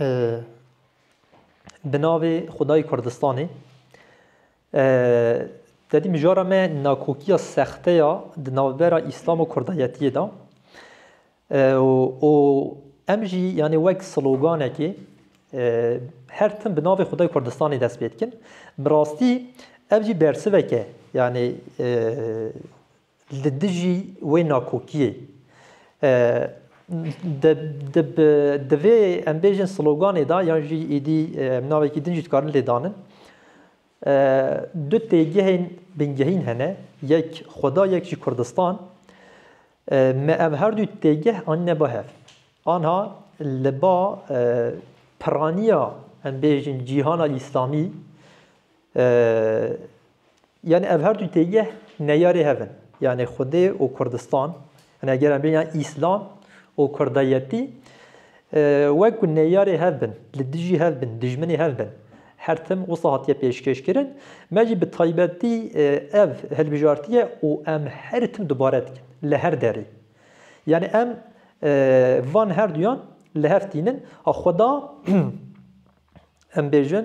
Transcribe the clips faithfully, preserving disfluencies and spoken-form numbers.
E, bi navê Xwedayê Kurdistanê. E, te dî mijara me nakokiya sexte ya di navbera Îslam û Kurdayetiyê de. E, û, û em jî, yanî, wek sloganekê, e, her tim bi navê Xwedayê Kurdistanê dest pê dikin. Bi rastî ev jî bersivek e, yanî, e, li dijî wê nakokiyê. E, di, di, bi, divê em bêjin sloganê de, yan jî êdî, e, em navekî din jî dikarin lê danin. E, du têgehên bingehîn hene, yek Xweda, yek jî Kurdistan. E, me ev her du têgeh anîne ba hev. Anha li ba, e, piraniya, em bêjin, cîhana Îslamî, e, yanî ev her du têgeh neyarê hev in. Yanî Xwedê û Kurdistan, yanî eger em bêjin Îslam û Kurdayetî, e, wek ku neyarê hev bin, li dijî hev bin, dijminê hev bin, her tim wisa hatiye pêşkêş kirin. Me jî bi taybetî, e, ev hilbijartiye û em her tim dubare dikin li her derê. Yanî em, e, van her duyan li hev tînin. A Xweda, em bêjin,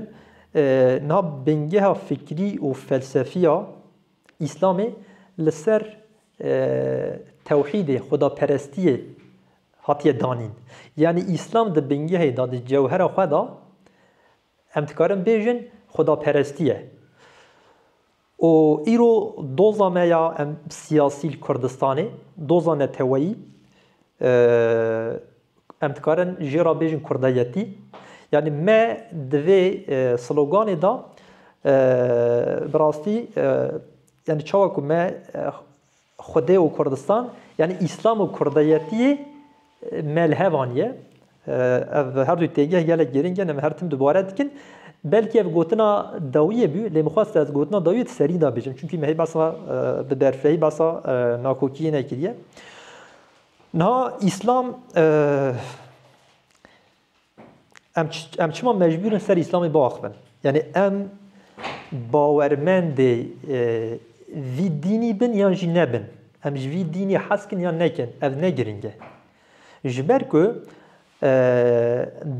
e, niha bingeha fikrî û felsefiya Îslamê li ser, e, tewhîdê, xwedaperestiyê hatiye danîn. Yanî Îslam di bingehê de, di cewhera xwe de, em dikarin bêjin xwedaperestî ye. Û îro doza me ya em siyasî li Kurdistanê, doza neteweyî, e, em dikarin jê re bêjin kurdayetî. Yanî me di vê, e, sloganê de, e, bi rastî, e, yanî çawa ku me, e, Xwedê û Kurdistan, yanî Îslam û Kurdayetiyê, e, me li hev aniye. E, ev her du têgeh gelek girîng in, em her tim dubare dikin. Belkî ev gotina dawiyê bû, lê min xwest ez gotina dawiyê di serî de bêjim. Çunkî me hê behsa, e, bi berfirehî behsa, e, nakokiyê nekiriye. Niha Îslam, e, em ç-, em çima mecbûr in ser Îslamê biaxivin? Yanî em bawermendê, e, vî dînî bin yan jî nebin? Em ji vî dînî hez kin yan nekin? Ev ne girîng e. Ji ber ku, e,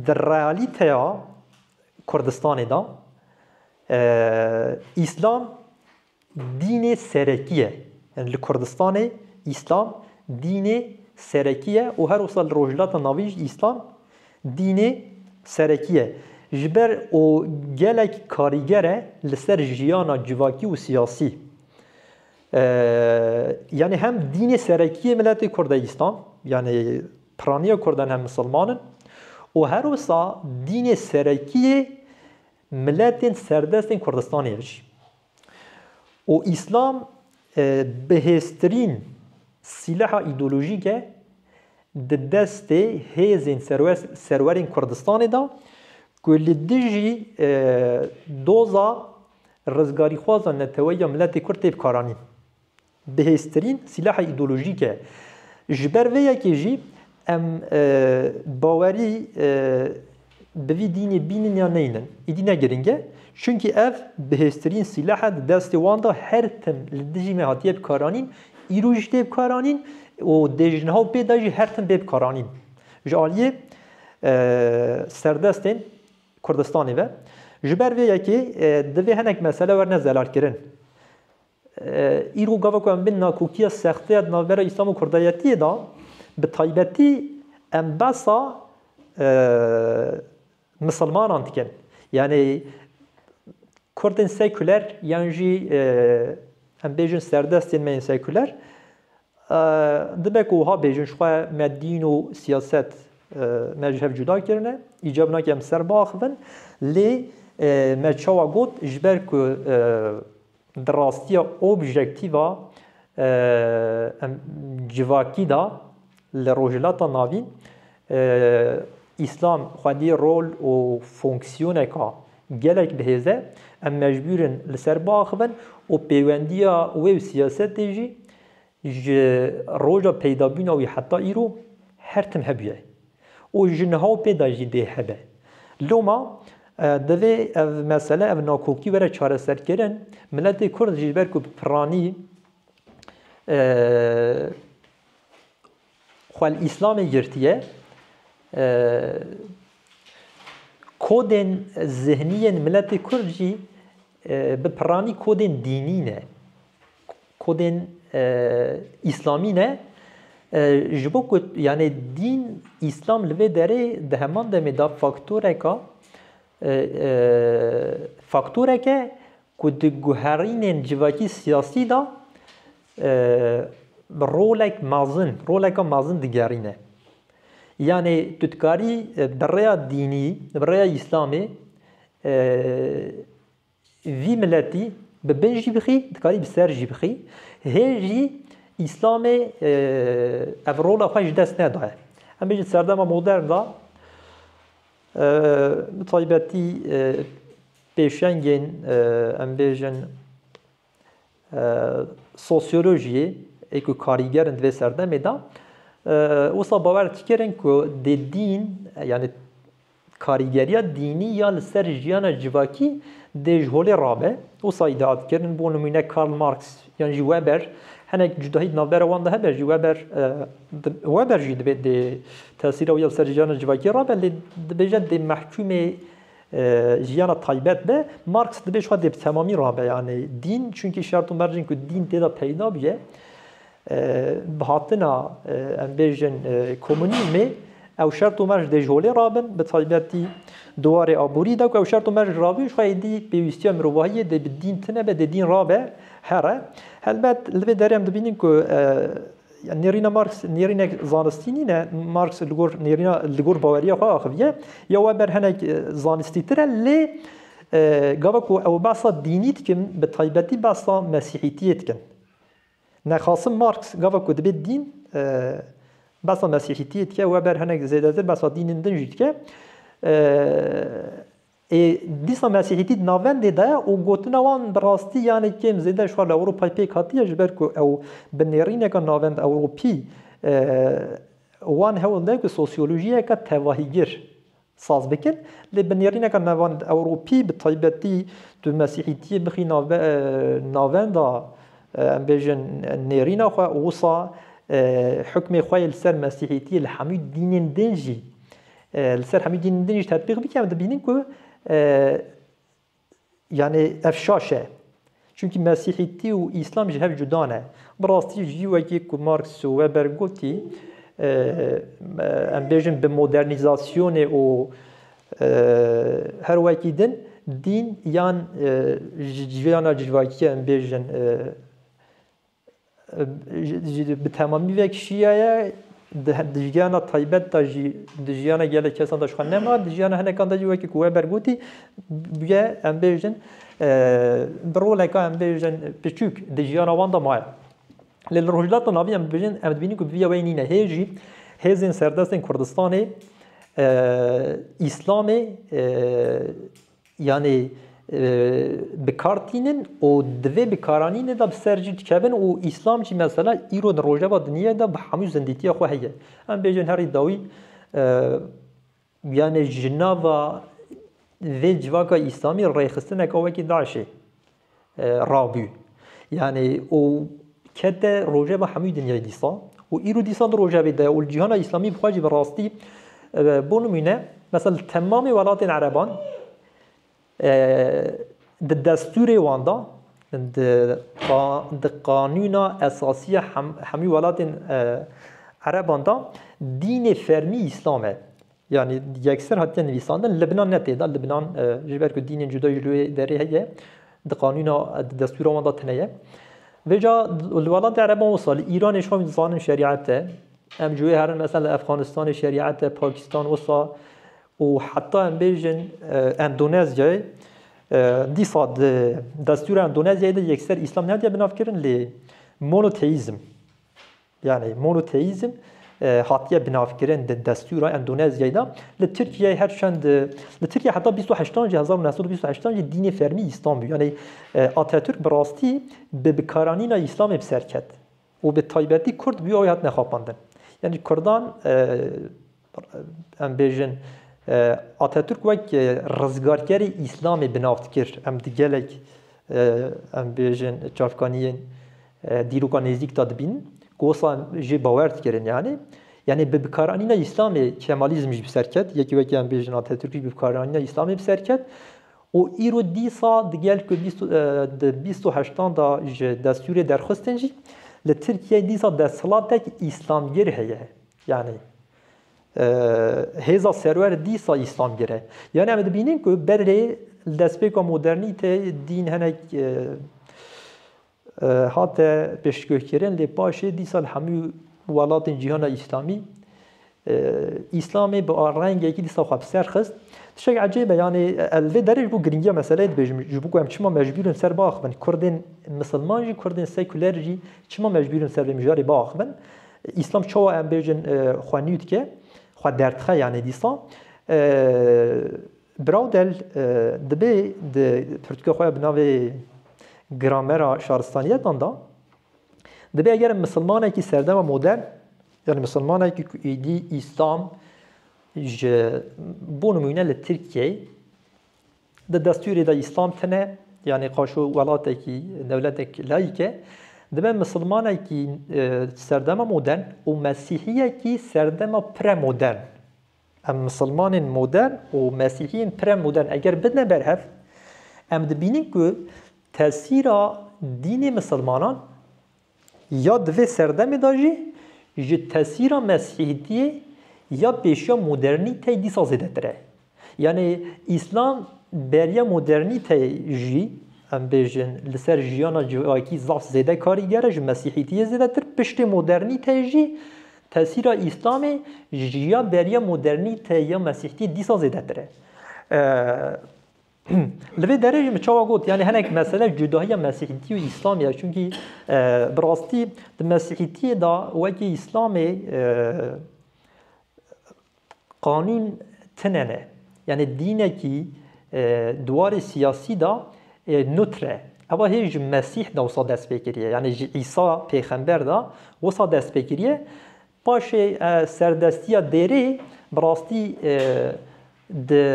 di realîteya Kurdistanê de, e, Îslam dînê serekî ye. Yanî li Kurdistanê Îslam dînê serekî ye û her wisa li Rojhilata Navîn jî Îslam dînê serekî ye. Ji ber û gelek karîger e li ser jiyana civakî û siyasî. Ee, yanî hem dînê serekî yê miletê Kurd e Îslam, yanî piraniya Kurdan hem misilman in û her wisa dînê serekî yê miletên serdestên Kurdistanê ye jî. Û Îslam, e, bihêztirîn sîleha îdeolojîk e di destê hêzên serwer-, serwerên Kurdistanê de ku li dijî, e, doza rizgarîxwaza neteweyî ya miletê Kurd tê bikaranîn. Bihêztirîn sîleha îdeolojîk e. Ji ber vê yekê jî em, e, bawerî, e, bi vî dînê bînin ya neynin, îdî ne girîng e. Çunkî ev bihêztirîn sîleh e, di destê wan de her tim li dijî me hatiye bikaranîn, îro jî tê bikaranîn û dê ji niha û pê de jî her tim bê bikaranîn. Ji aliyê, e, serdestên Kurdistanê ve. Ji ber vê yekê, e, divê hinek mesele werne zelalkirin. E, îro gava ku em bin nakokiya sexte ya di navbera Îslam û Kurdayetiyê de, bi taybetî em behsa, e, misilmanan dikin. Yanî Kurdên sekuler yan jî, e, em bêjin serdestên me yên sekuler, e, dibe ku wiha bêjin, ji xwe me dîn û siyaset, e, me ji hev cuda kirine, îcab nake em ser biaxivin, lê, e, me çawa got, ji ber ku, e, di rastiya objektîva, e, em, civakî de li Rojhilata Navîn, e, Îslam xwedî rol û fonksiyoneka gelek bihêz e, em mecbûr in li ser biaxivin û pêwendiya wê û siyasetê jî ji roja peydabûna wî heta îro her tim hebûye û ji niha û pê de jî dê hebe. Loma, e, divê ev mesele, ev nakokî were çareserkirin. Miletê Kurd jî ji ber ku bi piranî, e, xwe li Îslamê girtiye, e, Kodên zihniyên miletê Kurd jî, e, bi piranî kodên dînî ne. Kodên, e, îslamî ne. E, ji bo ku, yani, dîn, îslam li vê derê di heman demê de faktoreka, e, e, faktoreke ku di guherînên civakî siyasî de, e, rolek mezin, roleka mezin digerîne. Yani, tu dikarî, e, bi rêya dînî, bi rêya Îslamê, e, vî miletî bi bin jî bixî, dikarî bi ser jî bixî. Hê jî Îslamê, e, ev rola xwe ji dest nedaye. Em bêjin serdema modern de, e, bi taybetî, e, pêşengên, e, em bêjin, e, sosyolojiyê, ê ku karîger in di vê serdemê de, e, wisa bawer dikirin ku dê dîn, yani karîgeriya dînî ya li ser jiyana civakî dê ji holê rabe. Wisa îdia dikirin, bo nimûne Karl Marx yan jî Weber, hinek cudahî di navbera wan de hebe jî Weber, e, di-, Weber jî dibê dê tesîra wî ya li ser jiyana civakî rabe, lê dibêje dê mehkûmê e, jiyana taybet be, Marx dibê ji xwe dê bi temamî rabe, yani dîn, çunkî şert û mercên ku dîn tê de peyda bûye, e, bi hatina, e, em bêjin, e, komunîzmê, ew şert û merc dê ji holê rabin, bi taybetî di warê aborî de ku ew şert û merc rabû, ji xwe êdî pêwîstiya mirovahiyê dê bi dîn tune be, dê dîn rabe here. Helbet li vê derê em dibînin ku, e, Yani nêrîna Marx nêrînek zanistî nîne. Marx li gor nêrîna, li gor baweriya xwe axiviye. Ya Weber hinek, e, zanistîtir e, lê, e, gava ku ew behsa dînî dikin, bi taybetî behsa mesîhîtiyê dikin. Nexasim Marx gava ku dibê dîn, e, behsa mesîhîtiyê dike, Weber hinek zêdetir behsa dînên din jî dike. E, Ê, dîsa mesîhîtî di navendê de ye û gotina wan bi rastî, yani, kêm zêde ji xwe li Ewropayê pêk hatiye, ji ber ku ew bi nêrîneka navend Ewropî, e, wan hewl de ku sosyolojiyeke tevahîgir saz bikin. Lê bi nêrîneka navend Ewropî, bi taybetî tu mesîhîtiyê bixî nave-, e, navenda, e, em bêjin, nêrîna xwe, wisa, e, hukmê xwe yê li ser mesîhîtiyê li hemû dînên din jî, e, li ser hemî dînên din jî tetbîq bike, em dibînin ku, e, yani ev şaş e. Çunkî mesîhîtî û îslam ji hev cuda ne. Bi rastî jî wekî ku Marx û Weber gotî, e, em bêjin bi modernîzasyonê û, e, her wekî din dîn yan, e, ji civiyana civakî em bêjin, e, ji, ji, bi temamî vekişiyaye, di, di jiyana taybet de jî, di jiyana gelek kesan de ji xwe nema, di jiyana hinekan de jî wekî ku Weber gotî, bûye, em bêjin, e, bi roleka, em bêjin, piçûk di jiyana wan de maye. Lê li Rojhilata Navîn em dibêjin, em dibînin ku vîya wê nîne. Hê jî hêzên serdestên Kurdistanê, e, Îslamê, e, yani, e, bi kar tînin û di vê bikaranînê de bi ser jî dikevin û Îslam jî mesela îro di rojeva dinyayê de bi hemû zindîtiya xwe heye. Em bêjin herî dawî, e, yani ji nava vê civaka Îslamî rêxistineka wekî DAIŞê, e, rabû. Yani û kete rojeva hemû dinyayê dîsa. Û îro dîsa di rojevê de û li cîhana Îslamî bi xwe jî bi rastî, e, bo nimûne, mesela li temamê welatên Ereban, e, di destûrê wan de, di qa-, di qanûna esasiya hem-, hemî welatên, e, Ereban de dînê fermî Îslam e. Yani yekser hatiye nivîsandin, Libnan ne tê de, Libnan, e, ji ber ku dînên cuda ji wê derê heye, di qanûna, e, di destûra wan de tune ye. Vêca li welatê Ereban wisa, li Îranê ji xwe dizanin şerîet e, em ji wê herin mesela li Efxanistanê şerîet e, Pakistan wisa, û heta em bêjin, e, Endonezyayê, e, dîsa di destûra Endonezyayê de yekser Îslam nehatiye binavkirin, lê monoteîzm, yani monoteîzm, e, hatiye binavkirin di destûra Endonezyayê de. Li Tirkiyeyê her çend, li Tirkiye heta bîst û heştan jî, hezar û neh sed û bîst û heştan jî dînê fermî Îslam bû. Yani, e, Ataturk bi rastî bi bikaranîna Îslamê bi ser ket. Û bi taybetî Kurd bi wî awî hatine xapandin. Yani Kurdan, e, em bêjin, e, Ataturk wek, e, rizgarkerê Îslamê bi nav dikir. Em di gelek, e, em bêjin çavkaniyên, e, dîroka nêzîk de dibînin. Ku wisa jê bawer dikirin yani. Yani bi bikaranîna Îslamê Kemalîzm jî bi ser ket, yekî wekî em bêjin Atatürk jî bi bikaranîna Îslamê bi ser ket. Û îro dîsa digel ku bîst, e, di bîst û heştan da ji destûrê derxistin jî li Tirkiyeyê dîsa desthilatek Îslamgir heye. Yani, e, hêza serwer dîsa Îslamgir e. Yani em dibînin ku berê li destpêka modernîteyê dîn hinek, e, e, hate pêşguhkirin, lê paşê dîsa li hemû welatên cîhana Îslamî, e, Îslamê bi a rengekî dîsa xwe bi ser xist. Tiştek ecêb e, yani, e, li vê derê ji bo giringiya meseleyê dibêjim, ji bo ku em çima mecbûr in ser biaxivin. Kurdên misilman jî, Kurdên sekuler jî çima mecbûr in ser vê mijarê biaxivin? Îslam çawa em bêjin, e, xwe nû dike, xwe derdixe, yani dîsa. E, Braudel, e, dibê di pirtûka xwe ya bi navê Gramera Şaristaniyetan da, dibê eger misilmanekî serdema modern, yani misilmanekî ku êdî Îslam ji, bo nimûne li Tirkiyeyê, di destûrê de Îslam tine, yani qaşo welatekî, dewletek layîk e, dibe misilmanekî, e, serdema modern û mesîhiyekî serdema premodern. Em misilmanên modern û mesîhiyên premodern eger bidine ber hev, em dibînin ku tesîra dînê misilmanan ya di vê serdemê de jî ji tesîra mesîhîtiyê ya pêşiya modernîteyê dîsa zêdetir e. Yani Îslam beriya modernîteyê jî, em bêjin, li ser jiyana civakî zaf zêde karîger e, ji mesîhîtiyê zêdetir, piştê modernîteyê jî tesîra Îslamê ji ya beriya modernîteyê ya mesîhîtiyê dîsa zêdetir e. E, Li vê derê jî min çawa got, yani hinek mesele cudahiya mesîhîtî û Îslamê ye. Çunkî, e, bi rastî di mesîhîtiyê de wekî Îslamê, e, qanûn tine ne. Yani dînekî, e, di warê siyasî de, e, nûtre. Ewa hê ji Mesîh de wisa dest pê kiriye. Yani ji Îsa pêxember de wisa dest pê kiriye. Paşê, e, serdestiya dêrê bi rastî, e, di,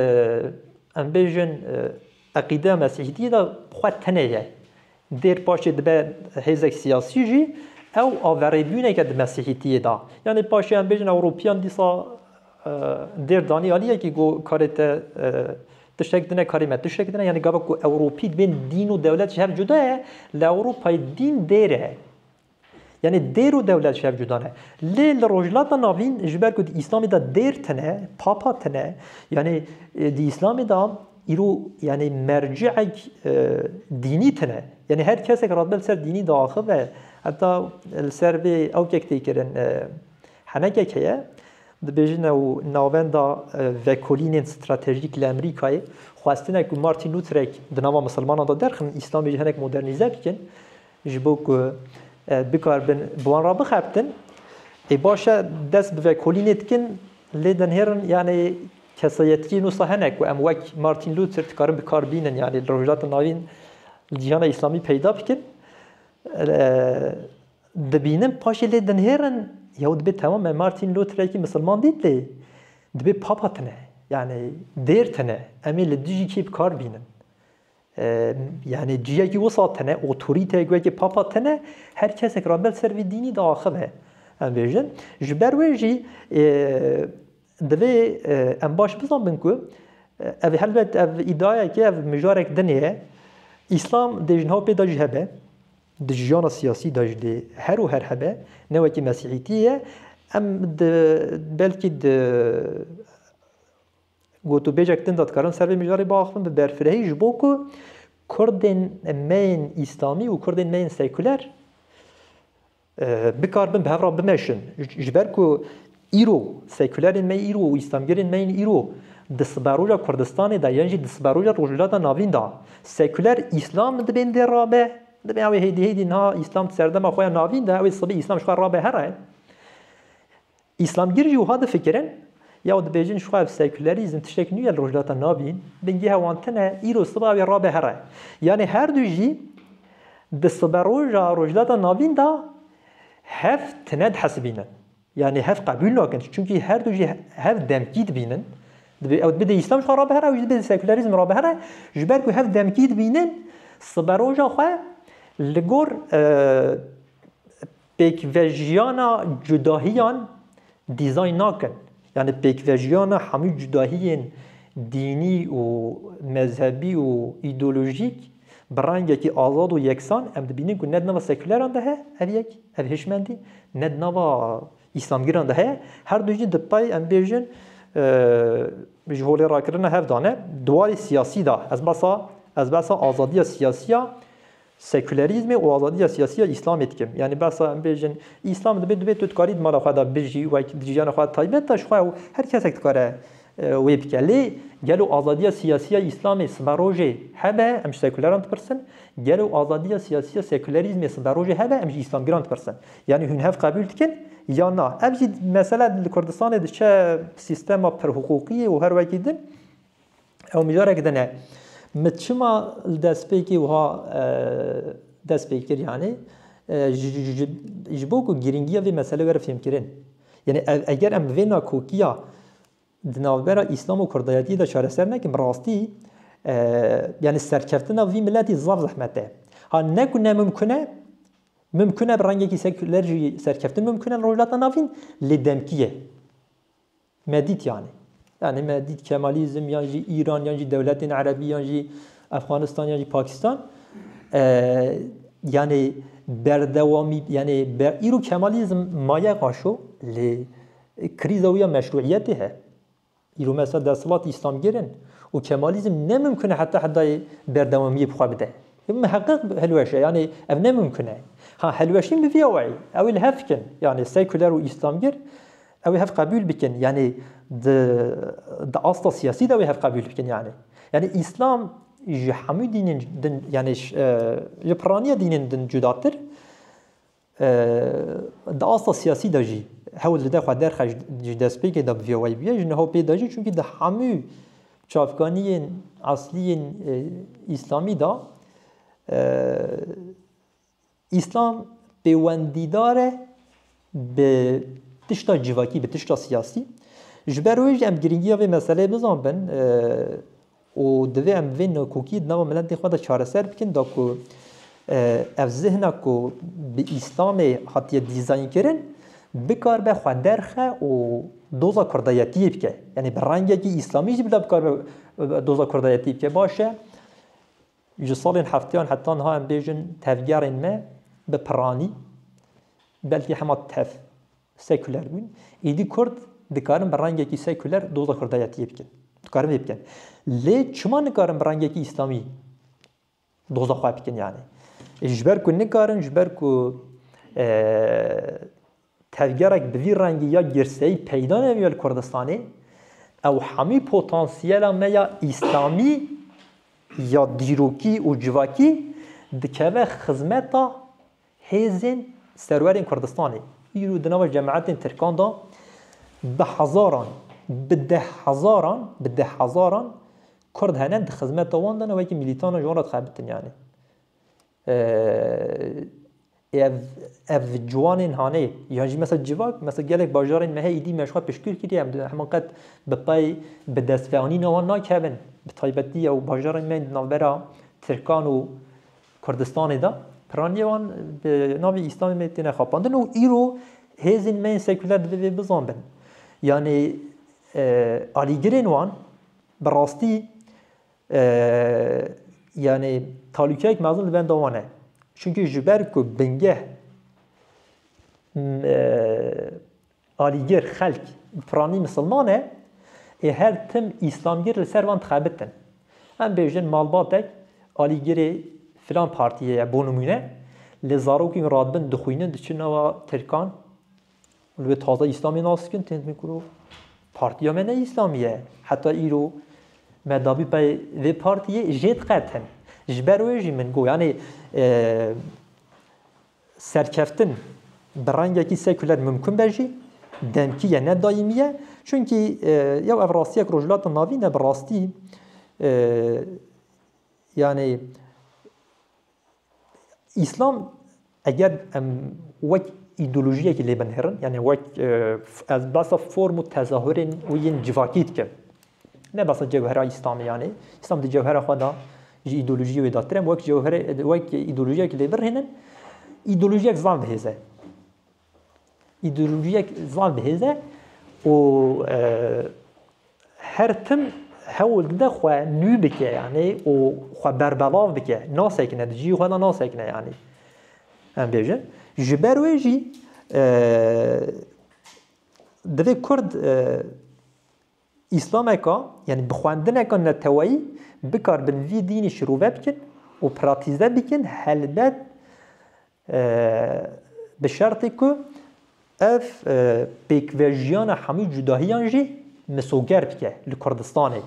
em bêjin, e, eqîdeya mesîhîtiyê de xwe tine ye. Dêr paşê dibe hêzek siyasî jî, ew averêbûneke di mesîhîtiyê de. Yani paşê em bêjin Ewropiyan dîsa, e, dêr danî aliyekî got karê te, e, tiştek dine, karê me tiştek dine. Yani gava ku Ewropî dibên dîn û dewlet ji hev cuda ye, li Ewropayê dîn dêr e. Yani dêr û dewlet ji hev cuda ne. Lê li Rojhilata Navîn ji ber ku di Îslamê de dêr tine, papa tine, yani, e, di Îslamê de îro, yani merciek, e, dînî tine. Yani her kesek radibe li ser dînî diaxive. Heta li ser vê ewkek tê kirin, e, henekek heye. Dibêjin ew navenda, e, vekolînên stratejîk li Amerîkayê xwestine ku Martin Lutherek di nava misilmanan de derxin, Îslamê jî hinek modernîze bikin. Ji bo ku, e, bikaribin bi wan re bixebtin. Ê baş e, dest bi vekolînê dikin, lê dinhêrin, yani kesayetiyên wisa hene ku em wek Martin Luther dikarin bi kar bînin, yani li Rojhilata Navîn, li cîhana Îslamî peyda bikin. E, dibînin, paşê lê dinhêrin, ya dibê temam e, Martin Lutherekî misilman dît lê dibê papa tine, yani dêr tine, em ê li dijî kê bi kar bînin. E, yani ciyekî wisa tine, otorîteyek wekî papa tine, her kesek radibe li ser vî dînî diaxive. Em bêjin. Ji ber wê jî, e, divê, e, em baş bizanbin ku, e, ev helbet ev îdiayekê, ev mijarek dinê ye. Îslam dê ji niha pê de jî hebe, di jiyana siyasî de jî dê her û her hebe, ne wekî mesîhîtî ye. Em di, belkî di gotûbêjek din de dikarin ser vê mijarê biaxivin bi berfirehî, ji bo ku Kurdên me yên Îslamî û Kurdên me yên sekuler, e, bikaribin bi hev re bimeşin. Ji, ji ber ku îro sekulerên me îro û Îslamgirên me yên îro di siberoja Kurdistanê de yan jî di siberoja Rojhilata Navîn de sekuler Îslam dibên dê rabe, dibên ew ê hêdî hêdî niha Îslam di serdema xwe ya navîn de, ew ê sibê Îslam ji xwe rabe here. Îslamgir jî wiha difikirin, ya dibêjin ji xwe ev sekulerîzm tiştek nû ye li Rojhilata Navîn, bingehê wan tune, îro siba ew ê rabe here. Yanî her du jî di siberoja Rojhilata Navîn de hev tune dihesibînin. Yanî hev qebûl nakin. Çunkî her du jî hev demkî dibînin. Dibê ew dibê dê Îslam ji xwe rabe here, ew jî dibê dê sekulerîzm rabe here. Ji ber ku hev demkî dibînin, siberoja xwe li gor, e, pêkvejiyana cudahiyan dîzayn nakin. Yani pêkvejiyana hemû cudahiyên dînî û mezhebî û îdeolojîk bi rengekî azad û yeksan em dibînin ku ne di nava sekuleran de heye ev yek, ev hişmendî, ne di nava îslamgiran de heye. Her du jî di pey em bêjin, e, ji holê rakirina hev de ne. Di warê siyasî de ez behsa, ez behsa azadiya siyasî ya sekülerîzmê û azadiya siyasî ya Îslamê dikim. Yani behsa em bêjin, Îslam dibê, dibê tu dikarî di mala xwe de bijî, wek di jiyana xwe de taybet de ji xwe her kesek dikare, e, wê bike. Lê gelo azadiya siyasî ya Îslamê sibe rojê hebe, em ji seküleran dipirsin, gelo azadiya siyasî ya sekülerîzmê sibe rojê hebe, em ji Îslamgiran dipirsin. Yani hûn hev qebûl dikin ya na? Ev jî mesele li Kurdistanê diçe sîstema pirhiqûqiyê û her wekî din. Ew mijarek din e. Min çima li destpêkê wiha, e, dest pê kir, yani, e, ji, ji, ji, ji bo ku girîngiya vê meselê were fêmkirin. Yani, ev, eger em vê nakokiya di navbera Îslam û Kurdayetiyê de çareser nekin, bi rastî, e, yani, serkeftina vî miletî zaf zehmet e. Ha, ne ku ne mimkun e, mimkun e bi rengekî sekuler jî serkeftin mimkun e li Rojhilata Navîn, lê demkî ye. Me dît yani. Yani me dît Kemalîzm yan jî Îran yan jî dewletên Erebî yan jî Efxanistan yan jî Pakistan, e, yani berdewamî, yani ber-, îro Kemalîzm maye qaşo, lê krîza wî ya meşruiyetê he. Îro mesela desthilat îslamgir in û Kemalîzm ne mimkun e heta hedayê berdewamiyê bi xwe bide. Miheqeq hilweş e, yani ev ne mimkun e. Ha, hilweşîn bi vî awayî, ew ê li hev bikin. Yani sekuler û îslamgir, ew ê hev qebûl bikin. Yani di, di asta siyasî de ew ê hev qebûl bikin yani. Yani Îslam ji hemû dînên din, yani ş-, e, ji piraniya dînên din cudatir, e, di asta siyasî de jî hewl dide xwe derxe ji, ji destpêkê de bi vî awayî bûye. Ji niha pê de jî, çunkî di hemû çavkaniyên esliyên, e, îslamî de, e, Îslam pêwendîdar e bi tişta civakî, bi tişta siyasî. Ji ber wê jî em girîngiya vê meseleyê bizanbin, e, û divê em vê nakokiyê di nava miletê xwe de çareser bikin, da ku, e, ev zihna ku bi Îslamê hatiye dîzaynkirin, bikaribe xwe derxe û doza kurdayetiyê bike. Yani bi rengekî îslamî jî bila bikaribe, e, doza kurdayetiyê bike. Baş e, ji salên heftiyan heta niha em bêjin tevgerên me bi piranî, belkî hema tev, sekuler bûn. Êdî Kurd dikarin bi rengekî sekuler doza kurdayetiyê bikin. Dikarin vê bikin. Lê çima nikarin bi rengekî îslamî doza xwe bikin yani? E, ji ber ku nikarin, ji ber ku, e, tevgerek bi vî rengî ya girseyî peyda nebûye li Kurdistanê, ew hemî potansiyela me ya îslamî, ya dîrokî û civakî dikeve xizmeta hêzên serwerên Kurdistanê. Îro di nava cemaetên Tirkan de bi hezaran, bi deh hezaran, bi deh hezaran Kurd hene di xizmeta wan de ne, wekî milîtana ji wan re dixebitin yani. Ev, ev ciwanên hanê, yan jî mesela civak, mesela gelek bajarên me heye, îdî me ji xwe piştgir kiriye, em di, hema qet bi pey bi destveanîna wan nakevin. Bi taybetî ew bajarên me di navbera Tirkan û Kurdistanê de, piraniyê wan bi navê Îslamê me têne xapandin û îro hêzên me yên sekuler divê vê bizanbin. Yanî, e, alîgirên wan bi rastî, e, yanî talûkeyek mezin li benda wan e. Çunkî ji ber ku bingeh, m-, e, alîgir, xelk, piranî misilman e, ê her tim îslamgir li ser van dixebitin. Em bêjin malbatek alîgirê filan partiyê ye, bo nimûne, lê zarokên radibin dixwînin, diçin nava Tirkan, li wê taze îslamê nas dikin, tên dibin ku partiya me ne îslamî ye. Heta îro me dabî pey vê partiyê jê diqetin. Ji ber wê jî min got, yanî, e, serkeftin bi rengekî sekuler mimkun be jî, demkî ye, ne dayîmî ye. Çunkî, e, ya ev rastiyek Rojhilata Navîn e bi rastî, e, yanî Îslam eger em wek îdeolojiyekî lê binêrin, yanî wek, e, f-, ez behsa form û tezahurên wî yên civakî dikim. Ne behsa cewhera Îslamê yanî. Îslam di cewhera xwe de ji îdeolojiyê wê datir e. Em wek cewhere, wek îdeolojiyek lê birhînin, îdeolojiyek zaf bi hêz e. Îdeolojiyek zaf bi hêz e. û e, her tim hewl dide xwe nû bike, yanî û xwe berbelav bike, nasekine, di cihê xwe de nasekine, yanî. Em bêjin, ji ber wê jî e, divê Kurd e, Îslameka, yanî bi xwendineka neteweyî bikarbin vî dînî şirove bikin û pratîze bikin, helbet e, bi şertê ku ev e, pêkvejiyana hemû cudahiyan jî misoger bike li Kurdistanê.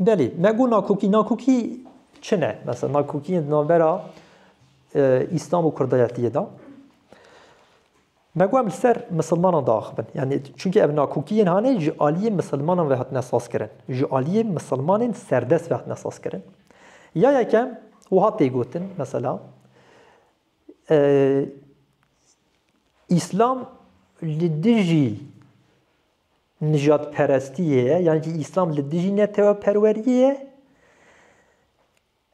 Belê, me got nakokî, nakokî çi ne? Mesela nakokiyên di navbera e, Îslam û Kurdayetiyê de. Me got em li ser misilmanan diaxivin. Yanî, çunkî ev nakokiyên hanê ji aliyê misilmanan ve hatine sazkirin. Ji aliyê misilmanên serdest ve hatine sazkirin. Ya yekem, wiha tê gotin, mesela, e, Îslam li dijî nijadperestiyê ye, yan jî Îslam li dijî neteweperweriyê ye.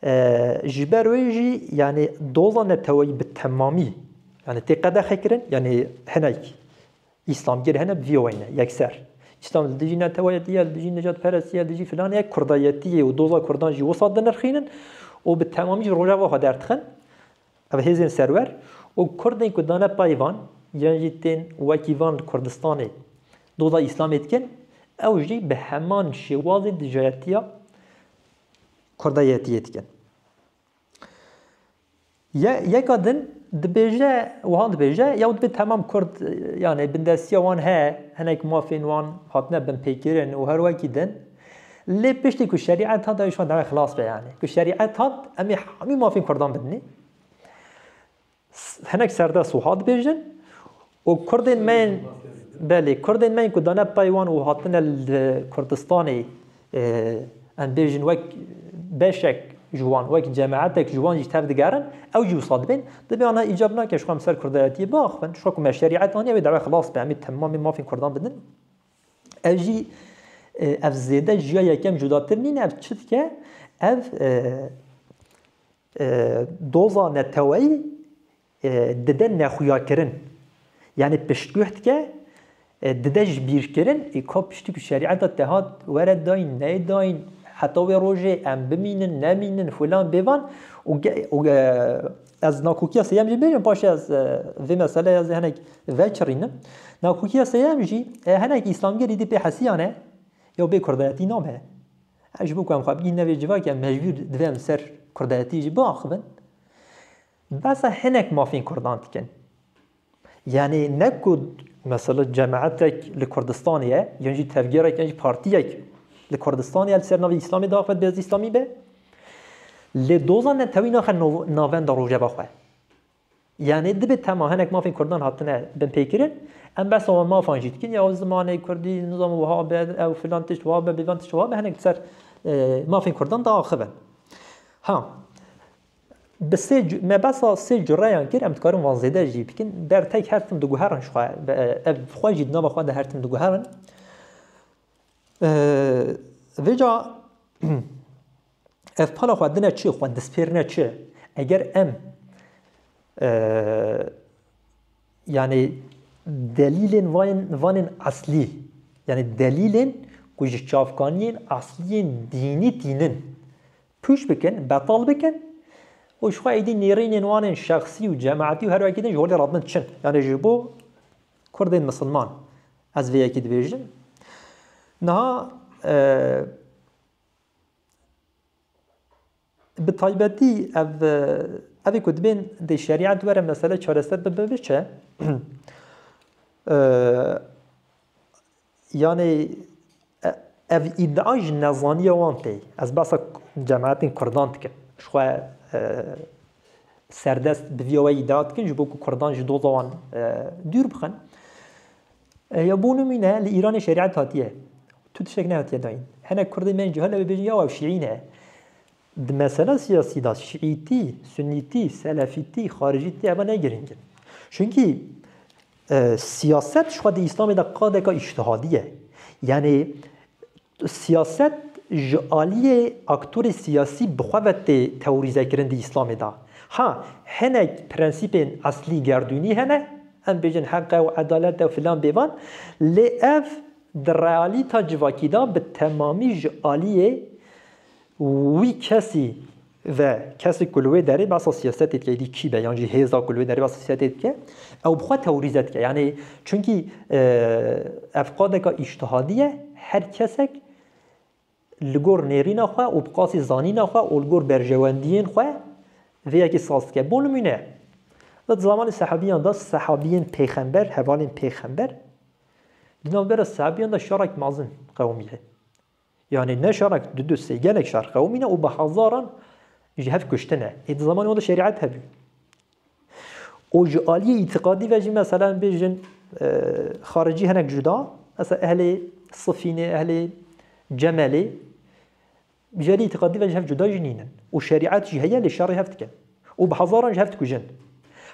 E, ji ber wê jî, yanî doza neteweyî bi temamî, yanî tê qedexekirin, yanî hinek Îslamgir hene bi vî weyne, yekser. Îslam li dijî neteweyetî ye, li dijî nijadperestî ye, li dijî filanê ye, kurdayetî ye û doza kurdan jî wisa dinirxînin û bi temamî ji rojeva xwe derdixin. Ev hêzên serwer û kurdên ku dane pey van, yan jî tên wekî van li Kurdistanê doza Îslamê dikin, ew jî bi heman şêwazê dijayetiya kurdayetiyê dikin. Ye-, yeka din dibêje, wiha dibêje, ya dibê temam kurd, yanî bindestiya wan heye, hinek mafên wan hatine binpêkirin û her wekî din. Lê piştî ku şerîet hat, ew ji wan dewê xilas be, yanî. Ku şerîet hat, em ê hemî mafên kurdan bidinê. S-, hinek serdest wiha dibêjin û kurdên me yên, belê, kurdên me yên ku dane pey wan û hatine li Kurdistanê, e, em bêjin wek beşek ji wan, wek cemaetek ji wan jî tev digerin, ew jî wisa dibên. Dibê ana îcab nake ji xwe em ser kurdayetiyê biaxivin, ji xwe ku me şerîet aniye wê dewê xilas be, em ê temamê mafên kurdan bidin. Ev jî, e, ev zêde ji ya yekem cudatir nîne, ev çi dike? Ev, e, e, doza neteweyî, e, dide nexuyakirin. Yanî piştguh dike, e, dide ji bîrkirin, ê ka piştî ku şerîeta te hat were dayîn, neyê dayîn, heta wê rojê em bimînin, nemînin, filan bêvan. Û ge-, û, e, ez nakokiya sêyem jî bêjim, paşê ez, e, vê meseleyê ez ê hinek veçirînim. Nakokiya sêyem jî, e, hinek îslamgirî dî pê hesiyane, ya bê kurdayetî name. E, ji bo ku em xwe bigihîne vê civakê, em mecbûr divê em ser kurdayetî jî biaxivin. Behsa hinek mafên kurdan dikin. Yanî ne ku mesela cemaetek li Kurdistanê ye, yan jî tevgerek, yan jî partiyek li Kurdistanê ye, li ser navê Îslamê diaxive, dibê ez Îslamî be. Lê doza netewî naxe nav-, navenda rojeva xwe. Yanî dibê tema hinek mafên kurdan hatine binpêkirin, em behsa wan mafan jî dikin, ya zimanê kurdî, nizam wiha be, ew filan tişt wiha be, bêvan tişt wiha be, hinek li ser, e, mafên kurdan diaxivin. Ha, bi sê cu-, me behsa sê cureyan kir, em dikarin van zêde jî bikin. Ber tek her tim diguherin ji xwe, be-, ev xwe jî di nava xwe de her tim diguherin. Ee, vêca ev pala xwe dine çi, xwe dispêrine çi? Eger em, ee, yanî delîlên van-, vanên eslî, yanî delîlên ku ji çavkaniyên esliyên dînî tînin, pûç bikin, betal bikin û ji xwe êdî nêrînên wan ên şexsî û cemaetî û her wekî din ji holê radin çin. Yanî ji bo kurdên misilman ez vê yekî dibêjim. Niha, e, bi taybetî ev, e, evê ku dibên dê şerîet were mesele çareser bibe, biçe. E, Yanî, e, ev îdia ji nezaniya wan tê. Ez behsa cemaetên kurdan dikim. Ji xwe, e, serdest bi vî awayî îdia dikin, ji bo ku kurdan ji doza wan, e, dûr bixin. E, ya bo nimûne, li Îranê şerîet hatiye. Tu tiştek nehatiye dayîn. Hinek kurdên me yên cahil ew ê bêjin, ya ew şîî ne. Di mesela siyasî de şîîtî, sunîtî, selefîtî, xaricîtî eva ne girîng in. Çunkî, e, siyaset ji xwe di Îslamê de qadeka îctihadî ye. Yanî siyaset ji aliyê aktorê siyasî bi xwe ve tê teorîzekirin di Îslamê de. Ha, hinek prensîpên eslî gerdûnî hene, Em bêjin heq e û edalet e û filan bêvan, lê ev di realîta civakî de bi temamî ji aliyê wî kesî ve, kesê ku li wê derê behsa siyasetê dike, êdî kî be, yan jî hêza ku li wê derê behsa siyasetê dike, ew bi xwe teorîze dike. Yanî, çunkî, e, ev qadeka îştihadî ye, her kesek li gor nêrîna xwe û bi qasî zanîna xwe û li gor berjewendiyên xwe vê yekê saz dike. Bo nimûne, di zamanê sehabiyan de, sehabiyên pêxember, hevalên pêxember, di navbera sehabiyan de şerek mezin qewimiye. Yanî ne şerek, du du sê, gelek şer qewimîne û bi hezaran ji hev kuştine. Ê di zamanê wan de şerîet hebû. Û ji aliyê îtiqadî ve jî, mesela, em bêjin, e, xaricî hinek cuda, mesela, ehlê Sifînê, ehlê Cemelê, ji aliyê îtiqadî ve ji hev cuda jî nînin. Û şerîet jî heye, lê şerê hev dikin. Û bi hezaran ji hev dikujin.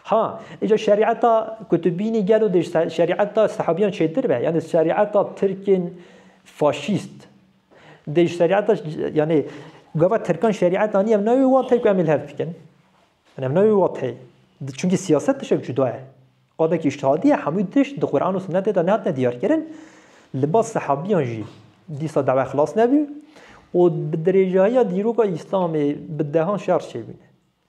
Ha, îca şerîeta ku tu bînî gelo dê ji se-, şerîeta sehabiyan çêtir be. Yanî şerîeta Tirkên faşîst. Dê ji şerîeta, yanî gava Tirkan şerîet anî, ev nayê wateyê ku em ê li hev dikin. Yanî ev nayê wateyê. Çunkî siyaset tiştek cuda ye. Qadekî îştihadî ye, hemû tişt di Quran û Sunnetê de nehatine diyarkirin. Li ba sehabiyan jî dîsa dawa xilas nebû û bi dirêjahiya dîroka Îslamê bi dehan şer çêbûne.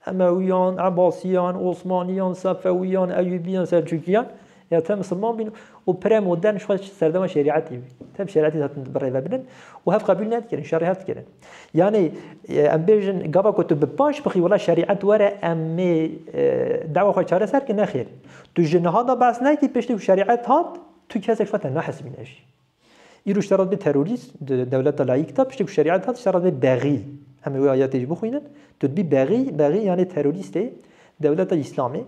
Emewiyan, Ebasiyan, Osmaniyan, Sefewiyan, Eyûbiyan, Selçukiyan, ya te misilman bîn û pire modern ji xwe serdema şerîetî bî. Te bi şerîetî hatin birêve binin û hev qebûl nedikirin, şerê hev dikirin. Yanî, e, em bêjin, gava ku tu bi paş bixî, wela şerîet were, em ê, e, dawa xwe çareser ki, nexêr. Tu ji niha de behs nekî, piştî ku şerîet hat, tu kesek xwe te nahesibîne jî. Îro ji te re dibê terorîst, di dewleta layîk de, piştî ku şerîet hat, ji te re dibê bexî. Em ê wê ayetê jî bixwînin. Tu dibî bexî, bexî yanî terorîstê dewleta Îslamê.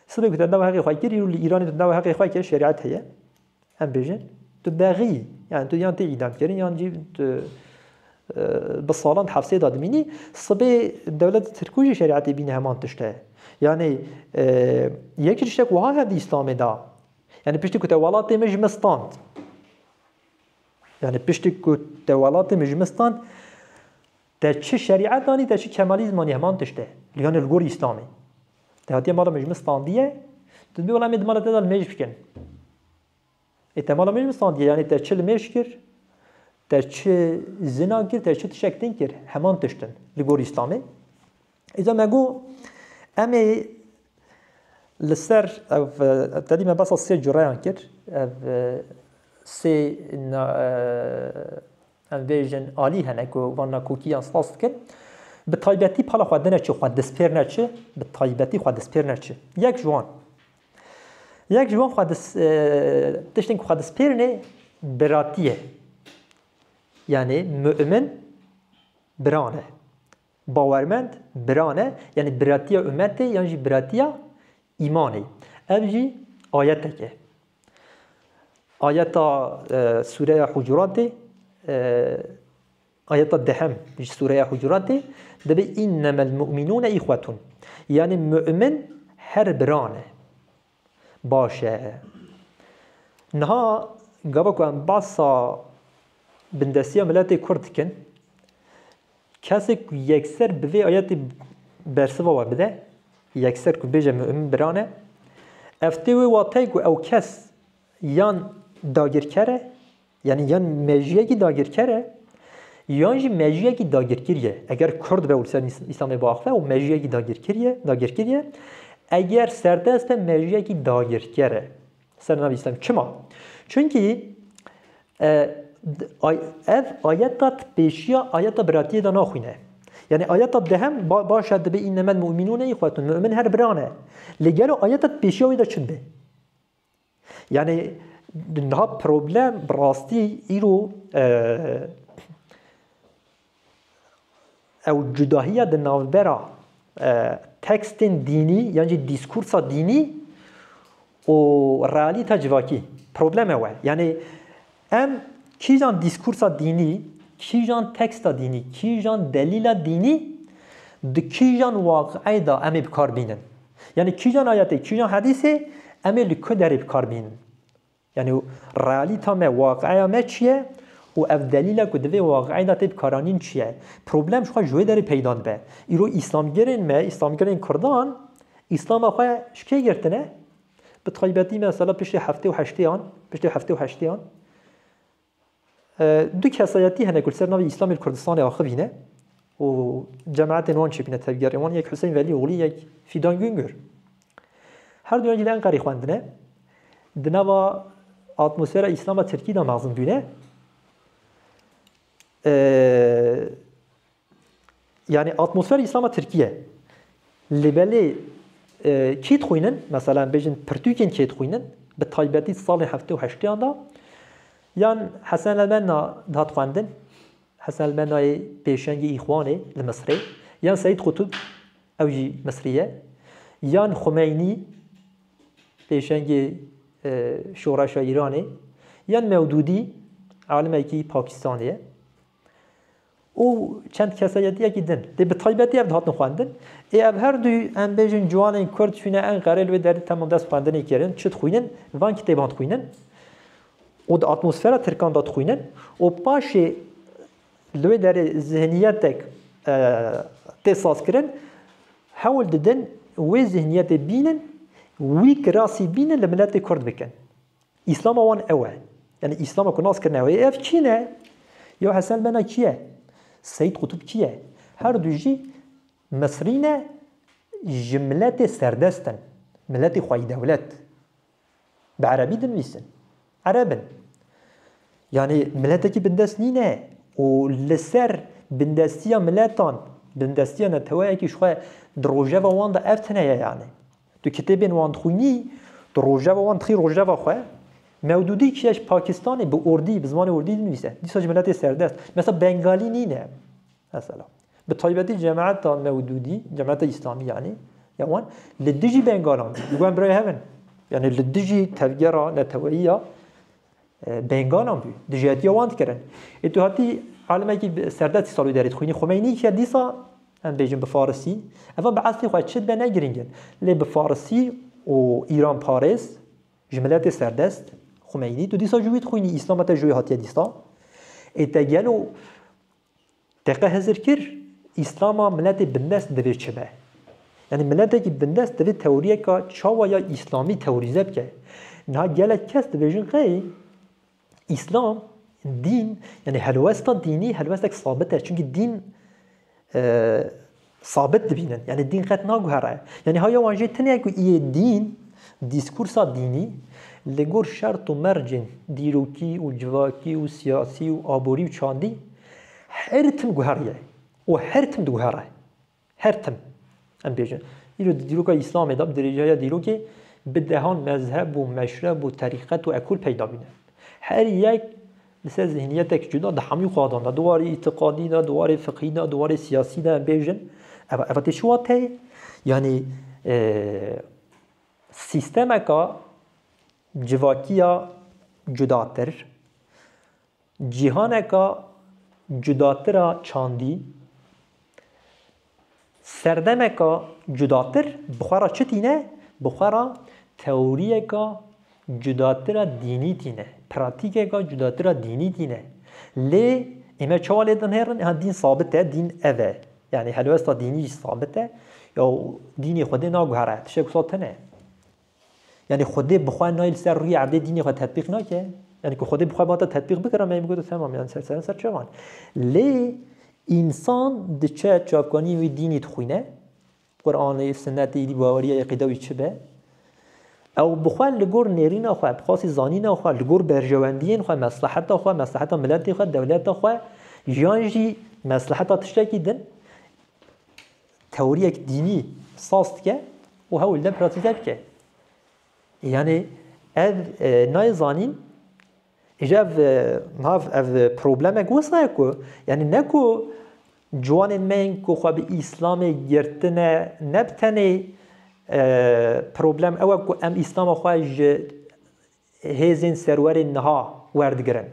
Sibê ku te dawa heqê xwe kir, îro li Îranê tu dawa heqê xwe kir, şerîet heye. Em bêjin, tu bexî, yanî tu yan tê îdam kirin, yan jî tu, e, bi salan di hefsê de dimînî. Sibê dewleta Tirkû jî şerîetê bîne heman tişt e. Yanî, e, yek ji tiştek wiha hebe di Îslamê de. Yanî piştî ku te welatê min ji min stand. Yanî piştî ku te welatê min ji min stand, te çi şerîet anî, te çi kemalîzm anî, heman tişt e. Yanî li gor Îslamê. Te hatiye mala min ji min standiye, tu dibê wela em ê di mala te de limêj bikin. Ê te mala min ji min standiye, yanî te çi limêj kir, te çi zina kir, te çi tiştek din kir, heman tişt in li gor Îslamê. Îca me got, em ê li ser ev, e, te dî me behsa sê cureyan kir. Ev, e, sê na-, e, em bêjin alî hene ku van nakokiyan spas dikin. Bi taybetî pala xwe dine çi, xwe destpêr ne çi, bi taybetî xwe destpêr ne çi. Yek ji wan. Yek ji wan xwe dis-, e, tiştên ku xwe destpêrine biratî ye. Yanî mu'min biran e. Bawermend biran e, yanî biratiya ummetê yan jî biratiya îmanê. Ev jî ayetek e. Ayeta, e, Sûreya Hucuratê, e, ayeta dehem ji Sûreya Hucuratê dibê, "Înnemel mu'minûne îxwetun." Yanî mu'min her biran e. Baş e. Niha gava ku em behsa bindestiya miletê Kurd dikin, kesê ku yekser bi vê ayetê bersiva we bide, yekser ku bêje mu'min biran e, ev tê wê wateyê ku ew kes yan dagirker e, yanî yan mejiyekî dagirker e, yan jî mejiyekî dagirkirî ye. Eger Kurd be û li ser Îs-, Îslamê biaxive, ew mejiyekî dagirkirî ye, dagirkirî ye. Eger serdest be, mejiyekî dagirker e. Ser navê Îslam. Çima? Çunkî, e, d-, ay-, ev ayeta pêşiya ayeta biratiyê de naxwîne. Yanî ayeta dehem ba-, baş e, dibê, "Înnemel mu'minûne îxwetun." Mu'min her biran e. Lê gelo ayeta pêşiya wê de çi dibe? Yanî niha problem bi rastî îro, e, ew cudahiya di navbera, e, tekstên dînî yan jî dîskursa dînî û realîta civakî. Problem ew e. Yanî em kîjan dîskursa dînî, kîjan teksta dînî, kîjan delîla dînî di kîjan waqi'ê de em ê bi kar bînin? Yanî kîjan ayetê, kîjan hedîsê em ê li ku derê bi kar bînin? Yanî realîta me, waqi'eya me çi ye û ev delîla ku di vê waqi'ê de tê bikaranîn çi ye? Problem ji xwe ji wê derê peyda dibe. Îro îslamgirên me, îslamgirên Kurdan, Îslama xwe ji kê girtine? Bi Taybetî mesela piştî heftê û heştêyan, piştê heftê û heştêyan, e, du kesayetî hene ku li ser navê Îslamê li Kurdistanê axivîne û cemaetên wan çêbîne tevgerê wan, yek Huseyîn Velîoglî, yek Fîdan Güngör. Her duyan jî li Enqerê xwendine. Di nava atmosfera Îslama Tirkî de mezin bûne. E, Yani atmosfera Îslama Tirkiye. Lê belê, e, kî dixwînin? Mesela em bêjin pirtûkên kê dixwînin? Bi taybetî salên heftê û heştêyan de yan Hesen el-Benna dihat xwendin. Hesen el-Bennayê pêşengê Îxwanê li Misrê. Yan Seyîd Qutub, ew jî Misrî ye. Yan Xumeynî, pêşengê, e, şoreşa Îranê. Yan Mewdûdî, alimekî Pakistanê ye. û çend kesayetiyekî din. Lê bi taybetî ev dihatin xwendin. Ê ev her du, em bêjin, ciwanên Kurd çûne Enqerê, li wê derê temam dest xwendinê kirin, çi dixwînin? Van kitêban dixwînin û di atmosfera Tirkan de dixwînin û paşê li wê derê zihniyetek, e, tê sazkirin, hewl didin wê zihniyetê bînin, wî kirasî bînin li miletê Kurd bikin. Îslama wan ew e. Yani Îslama ku nas kirine ew e. Ev kî ne? Ya Hesen Bena kî ye? Seyîd Qutub kî ye? Her du jî Misrî ne, ji miletê serdest in. Miletê xweyîdewlet. Bi erebî dinivîsin. Ereb in. Yani miletekî bindest nîne û li ser bindestiya miletan, bindestiya neteweyekî ji xwe di rojeva wan de ev tune ye yani. Tu kitêbên wan dixwînî, tu rojeva wan dixî rojeva xwe. Mewdûdî kî ye ji Pakistanê, bi urdî, bi zimanê urdî dinivîse. Dîsa ji miletê serdest. Mesela Bengalî nîne. Mesela. Bi taybetî cemaeta Mewdûdî, cemaeta Îslamî yanî, ya wan, li dijî Bengalan bû. Li wan birayê hev in. Yani li dijî tevgera neteweyî ya, e, Bengalan bû. Dijîhetiya wan dikirin. Ê tu hatî alimekî bi-, serdestî salî derê dixwînî. Xumeynî kî ye dîsa, em bêjin bi farisî. Eva bi eslê xwe çi dibe ne girîng in. Lê bi farisî û Îranparêz ji miletê serdest, Xumeynî, tu dîsa ji wî dixwînî, Îslama te ji wî hatiye dîsa. Ê te gelo te qe hizir kir, Îslama miletê bindest divê çi be? Yani miletekî bindest divê teoriyeka çawa ya Îslamî teorîze bike. Niha gelek kes dibêjin qey Îslam, dîn, yani helwesta dînî helwestek sabit e. Çünkü dîn, e, sabit dibînin. Yani dîn qet naguhere. Yani haya wan jê tune ku iyê dîn, diskursa dînî li gor şert û mercên dîrokî û civakî û siyasî û aborî û çandî her tim guheriye û her tim diguhere. Her tim. Em bêjin. Îro di dîroka Îslamê de, bi dirêjiya dîrokê, bi dehan mezheb û meşreb û terîqet û ekol peyda bîne. Her yek li ser zihniyetek cuda di hemî qadan de, di warê îtiqadî de, di warê fiqhî de, di warê siyasî de em bêjin. Eva, eva tê çi wateyê? Yanî, e, sîstemeka civakiya cudatir, cîhaneka cudatir a çandî, serdemeka cudatir bi xwe re çi tîne? Bi xwe re teoriyeka cudatir a dînî tîne, pratîkeka cudatir a dînî tîne. Lê ê me çawa lê dinêrin? Ha, dîn sabit e, dîn ev e. Yani helwesta dînî jî sabit e. Ya dînê Xwedê naguhere, tiştek wisa tune. Yani Xwedê bi xwe nayê li ser rûyê erdê dînê xwe tetbîq nake. Yani ku Xwedê bi xwe bata tetbîq bikira, me bigoto temam, yani ser, ser, ser çavan. Lê însan diçe çavkaniyê wî dînî dixwîne, Quranê, Sinnetê, îdî baweriya êqîda wî çi be. Ew bi xwe li gor nêrîna xwe, bi xwasî zanîna xwe, li gor berjewendiyên xwe, mesleheta xwe, mesleheta miletê xwe, dewleta xwe, yan jî mesleheta tiştekî din, teoriyek dînî saz dike û hewl de pratîze bike. Yani ev, e, nayê zanîn, îja ev, e, nav, ev problemek wisa ye ku, yani ne ku ciwanên me yên ku xwe bi Îslamê girtine, ne bi tenê, e, problem ew e ku em Îslama xwe ji hêzên serwerên niha werdigirin.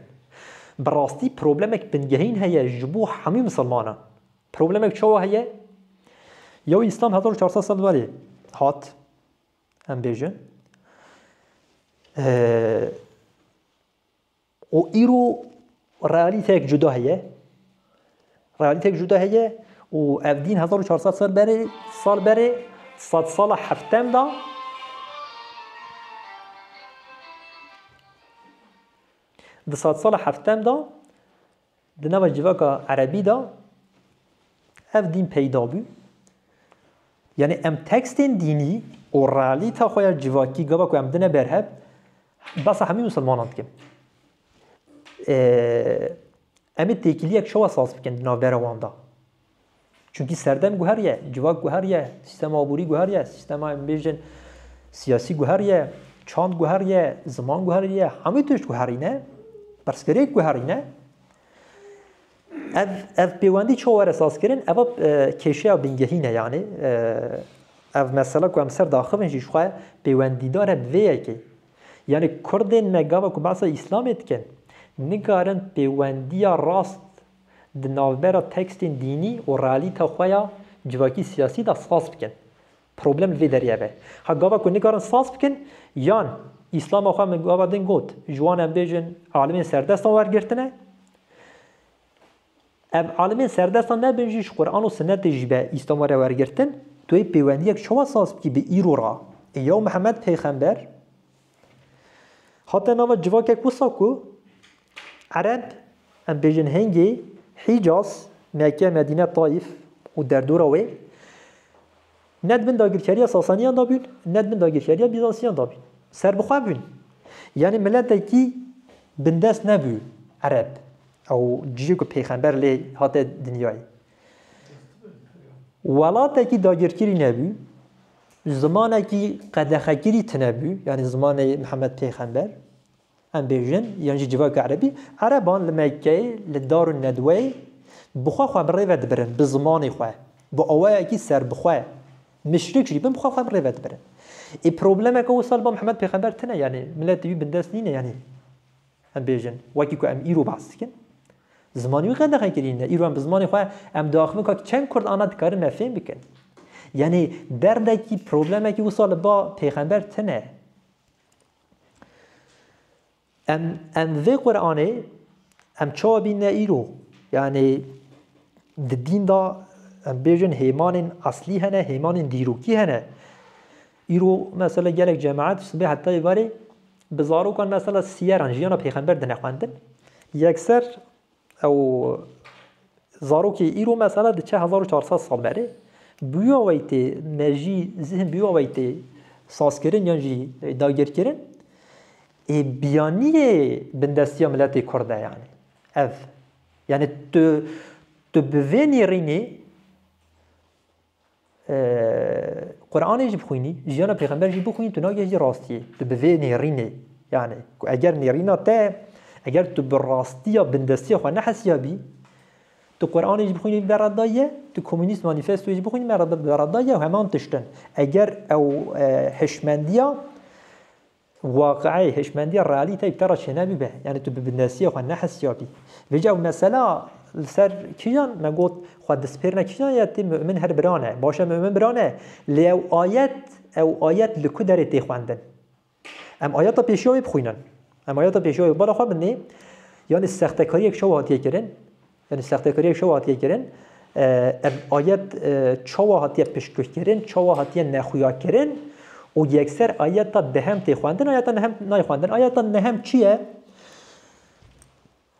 Bi rastî problemek bingehîn heye ji bo hemî misilmanan. Problemek çawa heye? Yew Îslam hezar û çar sed sal berê hat, em bêjin. Ee, û îro realîteyek cuda heye. Realîteyek cuda heye û ev dîn hezar û çar sed sal berê, sal berê, sedsala heftem da Di sedsala heftem de di nava civaka erebî de ev dîn peyda bû. Yanî em tekstên dînî û realîta xwe ya civakî gava ku em dine ber hev, behsa hemî misilmanan dikin. Ee, em ê têkiliyek çawa saz bikin di navbera wan de? Çunkî serdem guheriye, civak guheriye, sîstema aborî guheriye, sîstema em bêjin siyasî guheriye, çand guheriye, ziman guheriye, hemû tişt guherîne, pirsgirêk guherîne. Ev, ev pêwendî çawa were sazkirin? Eva, e, kêşeya bingehîn e, yanî, e, ev mesela ku em ser daxivin jî ji xwe pêwendîdar e bi vê yekê. Yanî Kurdên me gava ku behsa Îslamê dikin, nikarin pêwendiya rast di navbera tekstên dînî û realîta xwe ya civakî siyasî de saz bikin. Problem li vê derê ev e. Ha gava ku nikarin saz bikin, yan Îslama xwe min gava din got, ji wan em bêjin alimên serdestan wergirtine. Ev alimên serdestan nebin jî ji Quran û Sinetê jî be Îslam were wergirtin, tu yê pêwendiyek çawa saz bikî bi îro re? Ê yaw Mihemed Pêxember hate nava civakek wisa ku Ereb, em bêjin hingê Hîcaz, Mekke, Medîne, Taîf û derdora wê ne di bin dagirkeriya Sasaniyan de bûn, ne di bin dagirkeriya Bîzansiyan de bûn. Serbixwe bûn. Yanî miletekî bindest nebû Ereb. Ew cihê ku Pêxember lê hate dinyayê. Welatekî dagirkirî nebû. Zimanekî qedexekirî tine bû. Yanî zimanê Mihemed Pêxember. Em bêjin, yan jî civaka erebî, ereban li Mekkeyê, li Darun Nedweyê bi xwe xwe bi rê ve dibirin, bi zimanê xwe, bi awayekî serbixwe, mişrik jî bin, bi xwe xwe bi rê ve dibirin. Ê problemeke wisa li ba Mihemed Pêxember tine, yanî miletê wî bindest nîne, yanî em bêjin, wekî ku em îro behs dikin, zimanê wî qedexe kirî ne. Îro em bi zimanê xwe em diaxivin ka çend Kurd ana dikarin me fêm bikin. Yanî derdekî, problemekî wisa li ba Pêxember tine. Em, em vê Qur'anê em çawa bîne îro? Yanî di dîn de em bêjin hêmanên eslî hene, hêmanên dîrokî hene. Îro mesela gelek cemaet sibê heta êvarê bi zarokan mesela siyeran jiyana pêxember dine xwendin. Yekser ew zarokê îro mesela diçe hezar û çar sed sal berê. Bi wî awayî tê mejî, zihin bi wî awayî tê sazkirin yan jî dagirkirin. Ê biyaniyê bindestiya miletê Kurd e yanî. Ev. Yanî tu, tu bi vê nêrînê Ee, Qur'anê jî bixwînî, jiyana Pêxember jî bixwînî, tu nagihî rastiyê. Tu bi vê nêrînê, yani, ku eger nêrîna te, eger tu bi rastiya bindestiya xwe nehesiyabî, tu Qur'anê jî bixwînî, beradaye, tu Komünist Manifestoyê jî bixwînî, berada-, beradaye û heman tiştin. Eger ew, e, hişmendiya Waqi'ê, hişmendiya, realîteyê bi te re çênebîbe. Yani tu bi bindestiya xwe nehesiyabî. Vêca ew mesela li ser kîjan me got, xwe dispêrine kîjan ye, tê mu'min her bira ne. Baş e, mu'min bira ne. Lê ew ayet, ew ayet li ku derê tê xwendin? Em ayeta pêşiya wê bixwînin. Em ayeta pêşiya wê bala xwe binê. Yani sextekariyek çawa hatiye kirin? Yani sextekariyek çawa hatiye kirin? E, ev ayet, e, çawa hatiye piştguhkirin, çawa hatiye nexuyakirin û yekser ayeta dehem tê xwendin, ayeta nehem nayê xwendin. Ayeta nehem çi ye?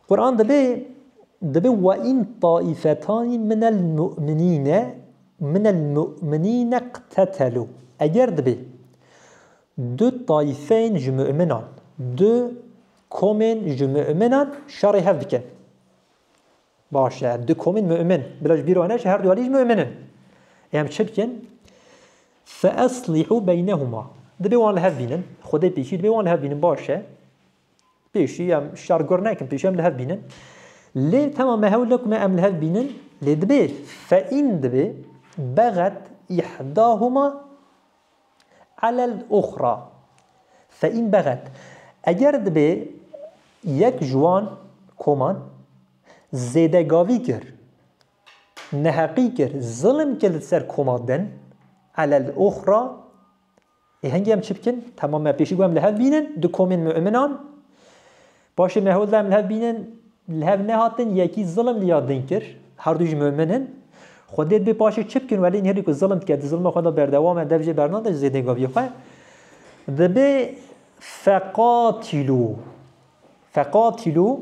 Quran dibê, dibê: "Ve in taifetani minel mu'minîne, minel mu'minîne qtetelu." Eger dibê du taifeyên ji mu'minan, du komên ji mu'minan şerê hev bikin. Baş e, du komên mu'min. Bila ji bîr we neçe, her du alî jî mu'min in. Ê em çi bikin? Fe eslîhû beynehuma. Dibê wan li hev bînin. Xwedê pêşî dibê wan li hev bînin. Baş e. Pêşî em şer gur nekin. Pêşî em li hev bînin. Lê tema me hewl nekum em li hev bînin. Lê dibê fe in dibê bexet ihdahuma alel uxra. Fe in bexet. Eger dibê yek ji wan koman zêdegavî kir, neheqî kir, zilim kir li ser koma din, alel uxra, ê hingê em çi bikin? Temam, me pêşî got em li hev bînin, du komên mu'minan. Paşê me hol da em li hev bînin, li hev nehatin, yekî zilim li ya din kir. Her du jî mu'min in. Xwedê dibê paşê çi bikin? Welê nêrî ku zilim dike, di zilma xwe de berdewam e, dev jê bernade ji zêdegaviyê xwe. Dibê feqatîlû. Feqatîlû,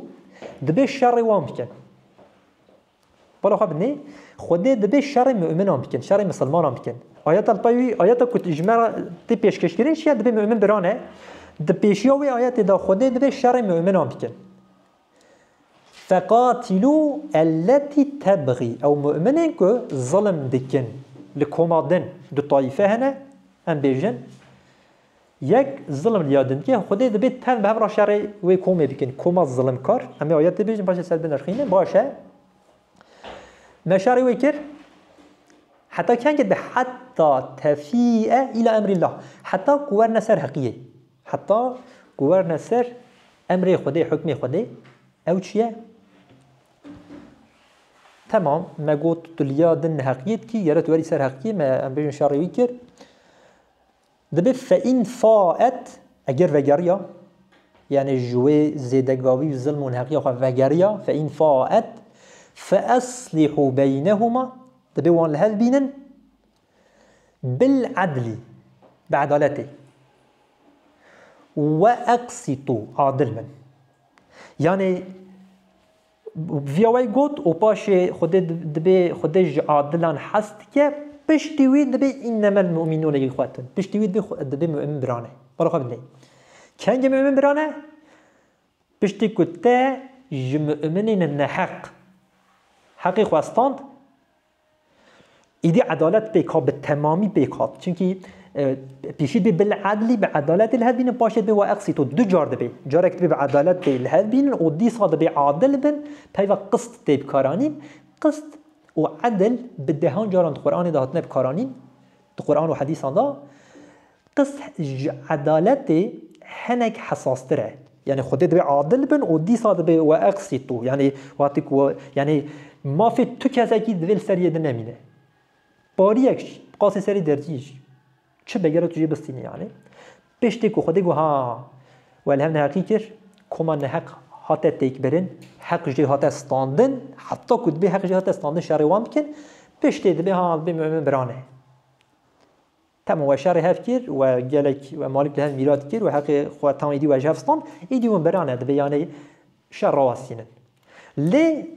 dibê şerê wan bikin. Bala xwe binê, Xwedê dibê şerê mu'minan bikin, şerê misilmanan bikin. Ayeta li pey wî, ayeta ku ji me re tê pêşkêşkirin, çi ye, dibê mu'min biran e. Di pêşiya wê ayetê de Xwedê dibê şerê mu'minan bikin. Feqatîlû elletî tebxî, ew mu'minên ku zilim dikin. Li koma din du taîfe hene, em bêjin, yek zilim li ya din dike, Xwedê dibê tev bi hev re şerê wê komê bikin, koma zilimkar. Em ê ayetê bêjin, paşê ser binirxînin, baş e. Me şerê wê kir, heta kengê dibe? Heta tefîe îla emrîllah. Heta ku werne ser heqiyê. Heta ku werne ser emrê Xwedê, hukmê Xwedê. Ew çi ye? Temam, me got tu li ya din neheqiyê dikî, gere tu werî ser heqiyê, me, em bêjin, şerê wî kir. Dibê fe in faet, eger vegeriya, yani ji wê zêdegavî û zilm û neheqiya xwe vegeriya, fe in faet, fe eslîhû beynehuma, dibê wan li hev bînin, bil edlî, bi edaletê, we eqsîtû, adil bin. Yani, Viya wey got û paşê Xwedê dib-, dibê Xwedê ji adilan hez dike, piştî wî dibê innemel mu'minûne yixwetun. Piştî wî dibê xwe-, dibê mu'min birane. Bala xwe bidê. Kengê mu'min birane? Piştî ku te ji mu'minên neheq heqê xwe stand, Îdî edalet pêk hat, bi temamî pêk hat. Çimkî, e, pêşî dibê bil edlî, bi edaletê li hev bînin, paşê dibê we eqsîtû. Du car dibê. Carek dibê bi edaletê li hev bînin û dîsa dibê adil bin, peyva qist tê bikaranîn. Qist û edil bi dehan caran di Qur'anê de hatine bikaranîn. Di Qur'an û hedîsan de. Qist ji edaletê hinek hesastir e. Yani Xwedê dibê adil bin û dîsa dibê we eqsîtû. Yani wextê ku we, yani mafê tu kesekî divê li ser yê din nemîne. Pariyek jî, qasê serê dercî jî. Çi begera tu jê bistînî yani. Piştê ku Xwedê got ha, we li hev neheqî kir, koma neheq hate têkbirin, heq jê hate standin, heta ku dibê heq jê hate standin şerê wan bikin, piştê dibê ha, dibê mu'min birane. Temam, we şerê hev kir, we gelek, we malik li hev mîrat kir, we heqê xwe tam îdî we ji hev stand, îdî hûn birane, dibê yanê şer rawestînin. Lê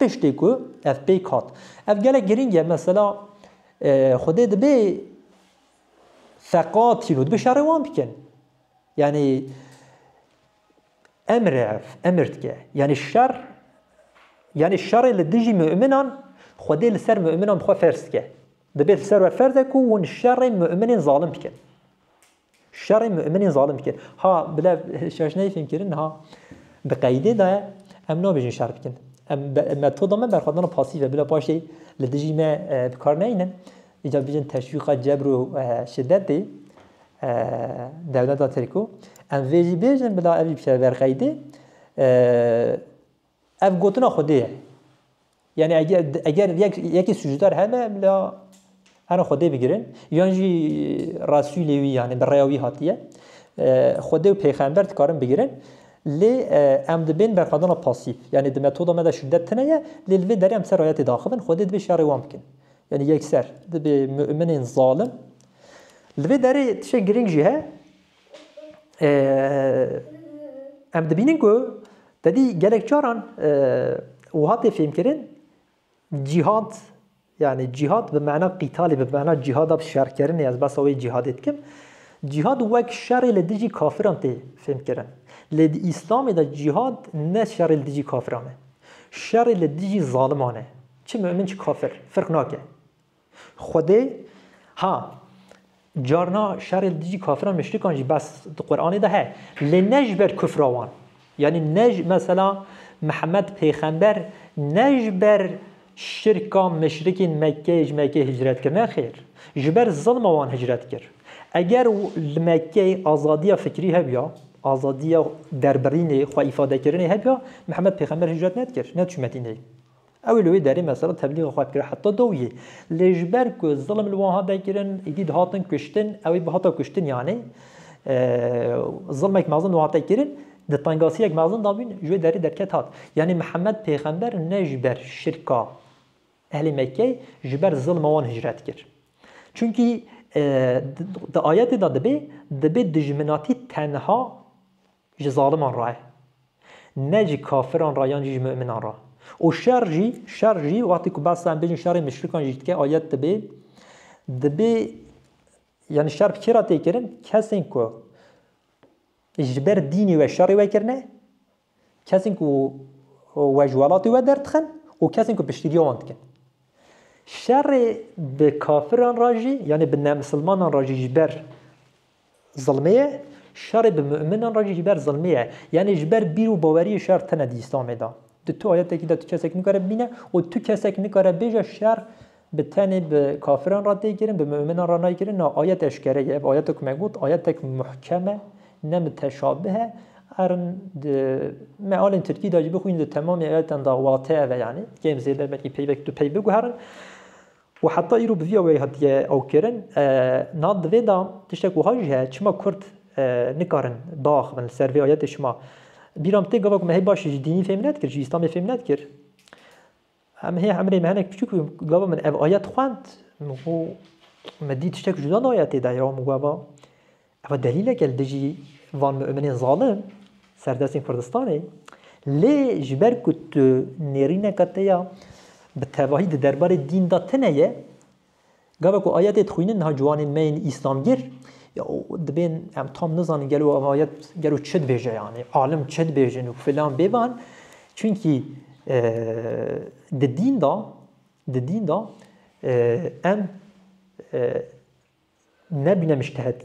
piştê ku ev pêk hat. Ev gelek girîng e, mesela, e, Xwedê dibê feqatîlû, dibê şerê wan bikin. Yani, Emr e ev, emir dike. Yani şer, yani şerê li dijî mu'minan, Xwedê li ser mu'minan bi xwe ferz dike. Dibê li ser we ferz e ku hûn şerê mu'minên zalim bikin. Şerê mu'minên zalim bikin. Ha, bila şaş neyê fêmkirin, ha, di qeydê de ye, em nabêjin şer bikin. Em be-, metoda me berxwedana pasîf e, bila paşê li dijî me, e, bi kar neynin. Îca bêjin teşwîqa cebr û, e, şidetê. e, dewleta Tirk û em vê jî bêjin, bila ev jî bikeve ber qeydê. E, ev gotina Xwedê ye. Yani eger, eger yek, yekî sûcdar hebe, bila hene Xwedê bigirin. Yan jî Resûlê wî, yani bi rêya wî hatiye. E, Xwedê û pêxember dikarin bigirin. Lê, e, em dibên berxwedana pasîf. Yani di metoda me de şiddet tune ye, lê li vê derê em ser ayetê daxivin, Xwedê dibê şerê wan bikin. Yani yekser dibê mu'minên zalim. Li vê derê tiştek girîng jî he. Ee, em dibînin ku te dî gelek caran, e, wiha tê fêmkirin, cîhad, yani cîhad bi mena qîtalê, bi mena cîhada bi şerkirinê, ez behsa wê cîhadê dikim. Cîhad wek şerê li dijî kafiran tê fêmkirin. Lê di Îslamê de cîhad ne şerê li dijî kafiran e. Şerê li dijî zaliman e. Çi mu'min çi kafir, firq nake. Xwedê, ha, carna şerê li dijî kafiran, muşrikan jî behs di Qur'anê de heye. Lê ne ji ber kufra wan. Yani ne ji, mesela Mihemed Pêxember ne ji ber şirka muşrikên Mekkeyê ji Mekkeyê hicret kir. Nexêr. Ji ber zilma wan hicret kir. Eger w-, li Mekkeyê azadiya fikrî hebiya, azadiya derbirînê, xwe îfadekirinê hebiya, Mihemed Pêxember hicret nedikir, nediçû Medîneyê. Ew ê li wê derê mesela teblîxa xwe bikira heta dawiyê. Lê ji ber ku zilm li wan hate kirin, êdî dihatin kuştin, ew ê bihata kuştin yani. E, zilmek mezin wan hate kirin, di tengasiyek mezin de bûn, ji wê derê derket hat. Yani Mihemed Pêxember ne ji ber şirka ehlê Mekkeyê, ji ber zilma wan hicret kir. Çunkî, e, di, di ayetê de dibê, dibê dijminatî tenha ji zaliman re ye. Ne ji kafiran re yan jî ji mu'minan re. Û şer jî, şer jî, wextê ku behsa em bêjin şerê muşrikan jî dike, ayet dibê, dibê, yani şer bi kê re tê kirin? Kesên ku ji ber dînê we şerê we kirine, kesên ku we ji welatê we derdixin û kesên ku piştgiriya wan dikin. Şerê bi kafiran re jî, yani bi nemisilmanan re jî ji ber zilmê ye, şerê bi mu'minan re jî ji ber zilmê ye. Yani ji ber bîr û baweriyê şer tine di Îslamê de. Di tu ayetekî de tu kesek nikare bibîne û tu kesek nikare bêje şer bi tenê bi kafiran re tê kirin, bi mu'minan re nayê kirin. Na, ayet eşkere ye. Ev ayetek ku me got, ayetek muhkem e, ne muteşabih e. Erin di mealên tirkî de jî bixwînin, di temamê ayetan de wate ev e, yani. Kêm zêde belkî peyvek tu pey biguherin. Û heta îro bi vî awayî hatiye ewkirin. E, na di vê de tiştek wiha jî heye, çima Kurd, e, nikarin biaxivin li ser vê ayetê şima? Bîra min tê gava ku me hê baş ji dînî fêm nedikir, ji Îslamê fêm nedikir. Em hê emrê me hinek piçûk bû, gava min ev ayet xwend, min got, me dî tiştek cuda di ayetê de ya, min got, eva, eva delîlek e li dijî van mu'minên zalim, serdestên Kurdistanê. Lê ji ber ku tu nêrîneka te ya bi tevahî di derbarê dîn de tine ye, gava ku ayetê dixwînin niha ciwanên me yên îslamgir, ya, û dibên em tam nizanin gelo ev ayet gelo çi dibêje, yani alim çi dibêjin û filan bêvan. Çunkî, e, di dîn de, di dîn de, e, em, e, nebîne mujtehed,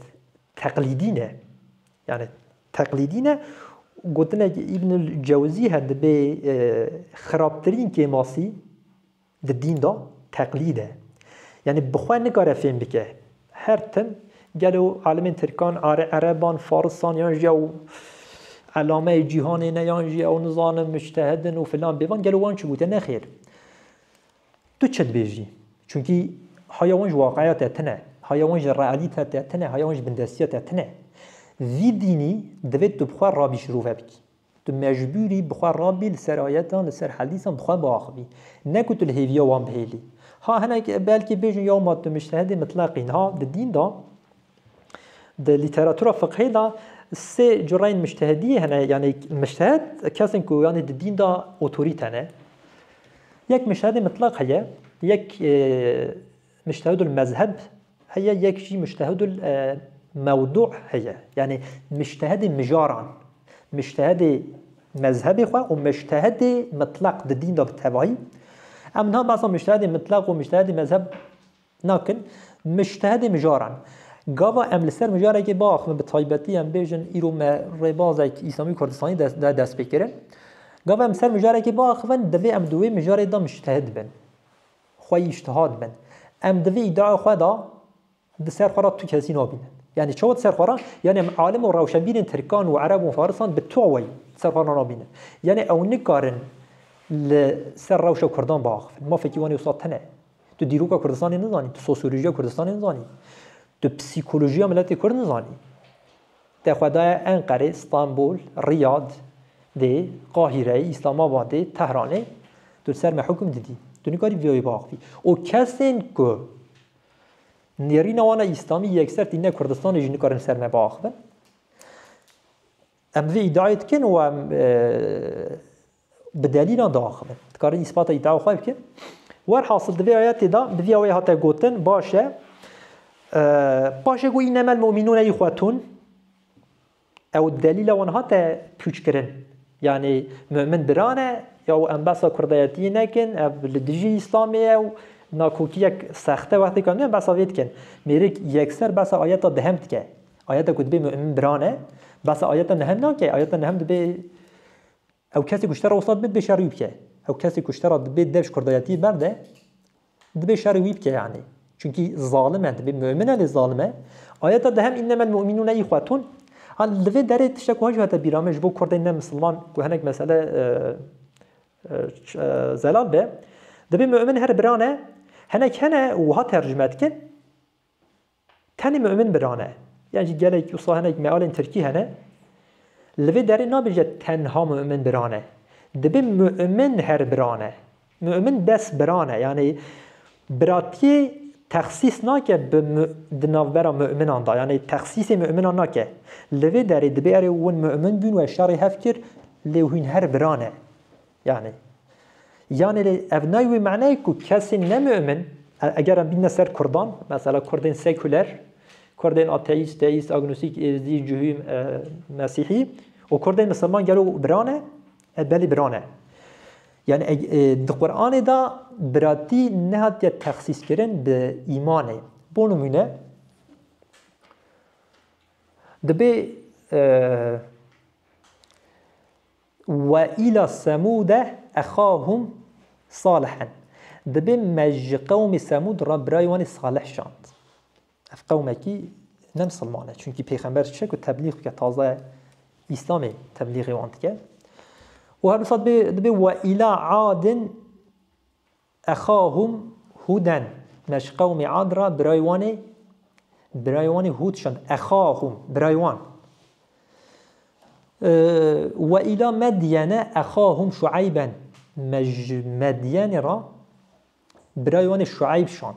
teqlîdî ne. Yani teqlîdî ne. Gotinek Îbnul Cewzî heye, dibê, e, xirabtirîn kêmasî di dîn de teqlîd e. Yani bi xwe nikare fêm bike. Her tim gelo alimên tirkan, are-, ereban, farisan yan jî ew elameyê cîhanê ne yan jî ew nizanim mujtehid in û filan bêvan, gelo wan çi gote? Nexêr. Tu çi dibêjî? Çunkî haya wan ji waqiya te tine, haya wan ji realîte te tine, haya wan ji bindestiya te tine. Vî dînî divê tu bi xwe rabî şirove bikî. Tu mecbûrî bi xwe rabî li ser ayetan, li ser hedîsan bi xwe biaxivî. Ne ku tu li hêviya wan bihêlî. Ha hinek belkî bêjin ya ma tu mujtehidê mitlaqî. Niha di dîn de, di lîteratura fiqhê de sê cureyên mujtehidiyê hene, yani mujtehed kesên ku yani di dîn de otorîte ne. Yek mujtehidê mitlaq heye, yek, e, mujtehidul mezheb heye, yek jî mujtehidul, e, mewdu' heye. Yani mujtehidê mijaran, mujtehidê mezhebê xwe û mujtehidê mitlaq di dîn de bi tevahî. Em niha behsa mujtehidê mitlaq û mujtehidê mezheb nakin, mujtehidê mijaran. Gava em li ser mijarekê biaxivin, bi taybetî em bêjin îro me rêbazek Îslamî Kurdistanî dest, de dest pê kirin. Gava em ser mijarekê biaxivin, divê em di wê mijarê de mujtehid bin. Xwe îctihad bin. Em di vê îdiaya xwe de di ser xwe re tu kesî nabînin. Yani çawa di ser xwe re? Yani em alim û rewşenbîrên tirkan û ereb û farisan bi tu awayî di ser xwe re nabînin. Yani ew nikarin li ser rewşa Kurdan biaxivin. Mafekî wan ê wisa tune. Tu dîroka Kurdistanê nizanî, tu sosyolojiya Kurdistanê nizanî, tu psîkolojiya miletê Kurd nizanî. Te xwe daye Enqerê, Stenbol, Riyad, dê, Qahireyê, Îslamabadê, Tehranê, tu li ser me hukm didî. Tu nikarî vî wê biaxivî. Û kesên ku nêrîna wana Îslamî yekser tîne Kurdistanê jî nikarin li ser me biaxivin. Em vê îdiayê dikin û em, e, bi delîlan diaxivin. Dikarin îspata îdia xwe bikin. Werhasil di vê ayetê de bi vî awayî hate gotin, baş e. E, paşê ku "Înnemel mu'minûne îxwetûn", ew delîla wan hate pûç kirin. Yani mu'min bira ne, ya û em behsa kurdayetiyê nekin, ev li dijî Îslamê ye û nakokiyek sexte wextê ku em em behsa vê dikin. Mêrik yekser behsa ayeta dehem dike. Ayeta ku dibê mu'min bira ne, behsa ayeta nehem nake. Ayeta nehem dibê ew kesê ku ji te re wisa dibe, dibê şerî wî bike. Ew kesê ku ji te re dibê dev ji kurdayetiyê berde, dibê şerî wî bike yani. Çunkî zalim e, dibê mu'min e lê zalim e. Ayeta dehem "Înnemel mu'minûne îxwetûn". Ha, li vê derê tiştek wiha jî hate bîra min ji bo kurdên ne misilman ku hinek mesele, e, e, ç-, e, zelal be. Dibê mu'min her bira ne, hinek hene wiha tercime dikin. Tenê mu'min bira ne. Yan jî gelek wisa hinek mealên tirkî hene. Li vê derê nabêje tenha mu'min bira ne. Dibê mu'min her bira ne. Mu'min des bira ne. Yani biratiyê texsîs nake bi mu-, di navbera mu'minan de. Yani texsîsê mu'minan nake. Li vê derê dibê erê win mu'min bûn, we şerê hev kir, lê hûn her bira ne. Yani, yani lê ev nayê wê manayê ku kesên ne mu'min, e-, eger em bîne ser Kurdan, mesela Kurdên sekuler, Kurdên ateîst, teîst, agnostîk, êzdî, cuhî, e, mesîhî û Kurdên misilman gelo bira ne? E, belê bira ne. Yani, e, e, di Qur'anê de biratî nehatiye texsîs kirin bi îmanê. Bo nimûne, dibê, e, "Ve îla Semûde exahum Salihen." Dibê me ji qewmê Semûd re birayê wan ê Salih şand. Ev qewmekî ne misilman e. Çunkî pêxember çi ku teblîx dike, taze Îslamê teblîxê wan dike. Û her wisa dibê, dibê "Ve îla Adin exahum Huden." Me ji qewmê Ad re birayê wan ê, birayê wan ê Hûd şand. Exahum, birayê wan. Ee, "Ve îla Medyene exahum Şueyben." Me ji Medyenê re birayê wan ê Şueyb şand.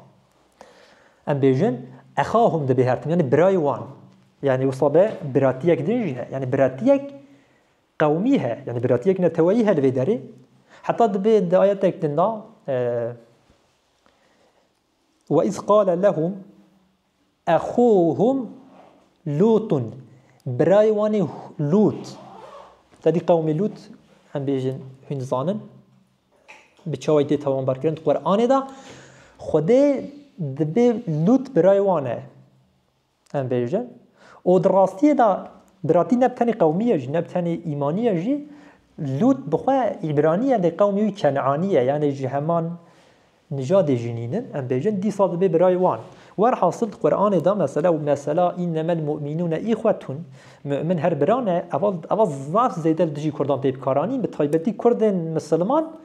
Em bêjin, exahum dibê her tim, yani birayê wan. Yani wisa be biratiyek din jî he. Yani biratiyek qewmî he, yani biratiyek neteweyî he li vê derê. Heta dibê di ayetek din de, e, "Ve iz qale lehum exuhum Lûtun." Birayê wan ê Lût. Te dî qewmê Lût, em bêjin, hûn dizanin. Bi çawayî tê tawanbar kirin di Qur'anê de. Xwedê dibê Lût birayê wan e. Em bêjin. Û di rastiyê de biratî ne bi tenê qewmî ye jî, ne bi tenê îmanî ye jî. Lût bi xwe îbranî ye, lê qewmê wî ken'anî ye, yani ji heman nijadê jî nînin, em bêjin, dîsa dibê birayê wan. Werhasil di Qur'anê de mesela, mesela "Înnemel mu'minûne îxwetun", mu'min her bira ne, eva, eva zaf zêde li dijî Kurdan tê bikaranîn, bi taybetî Kurdên misilman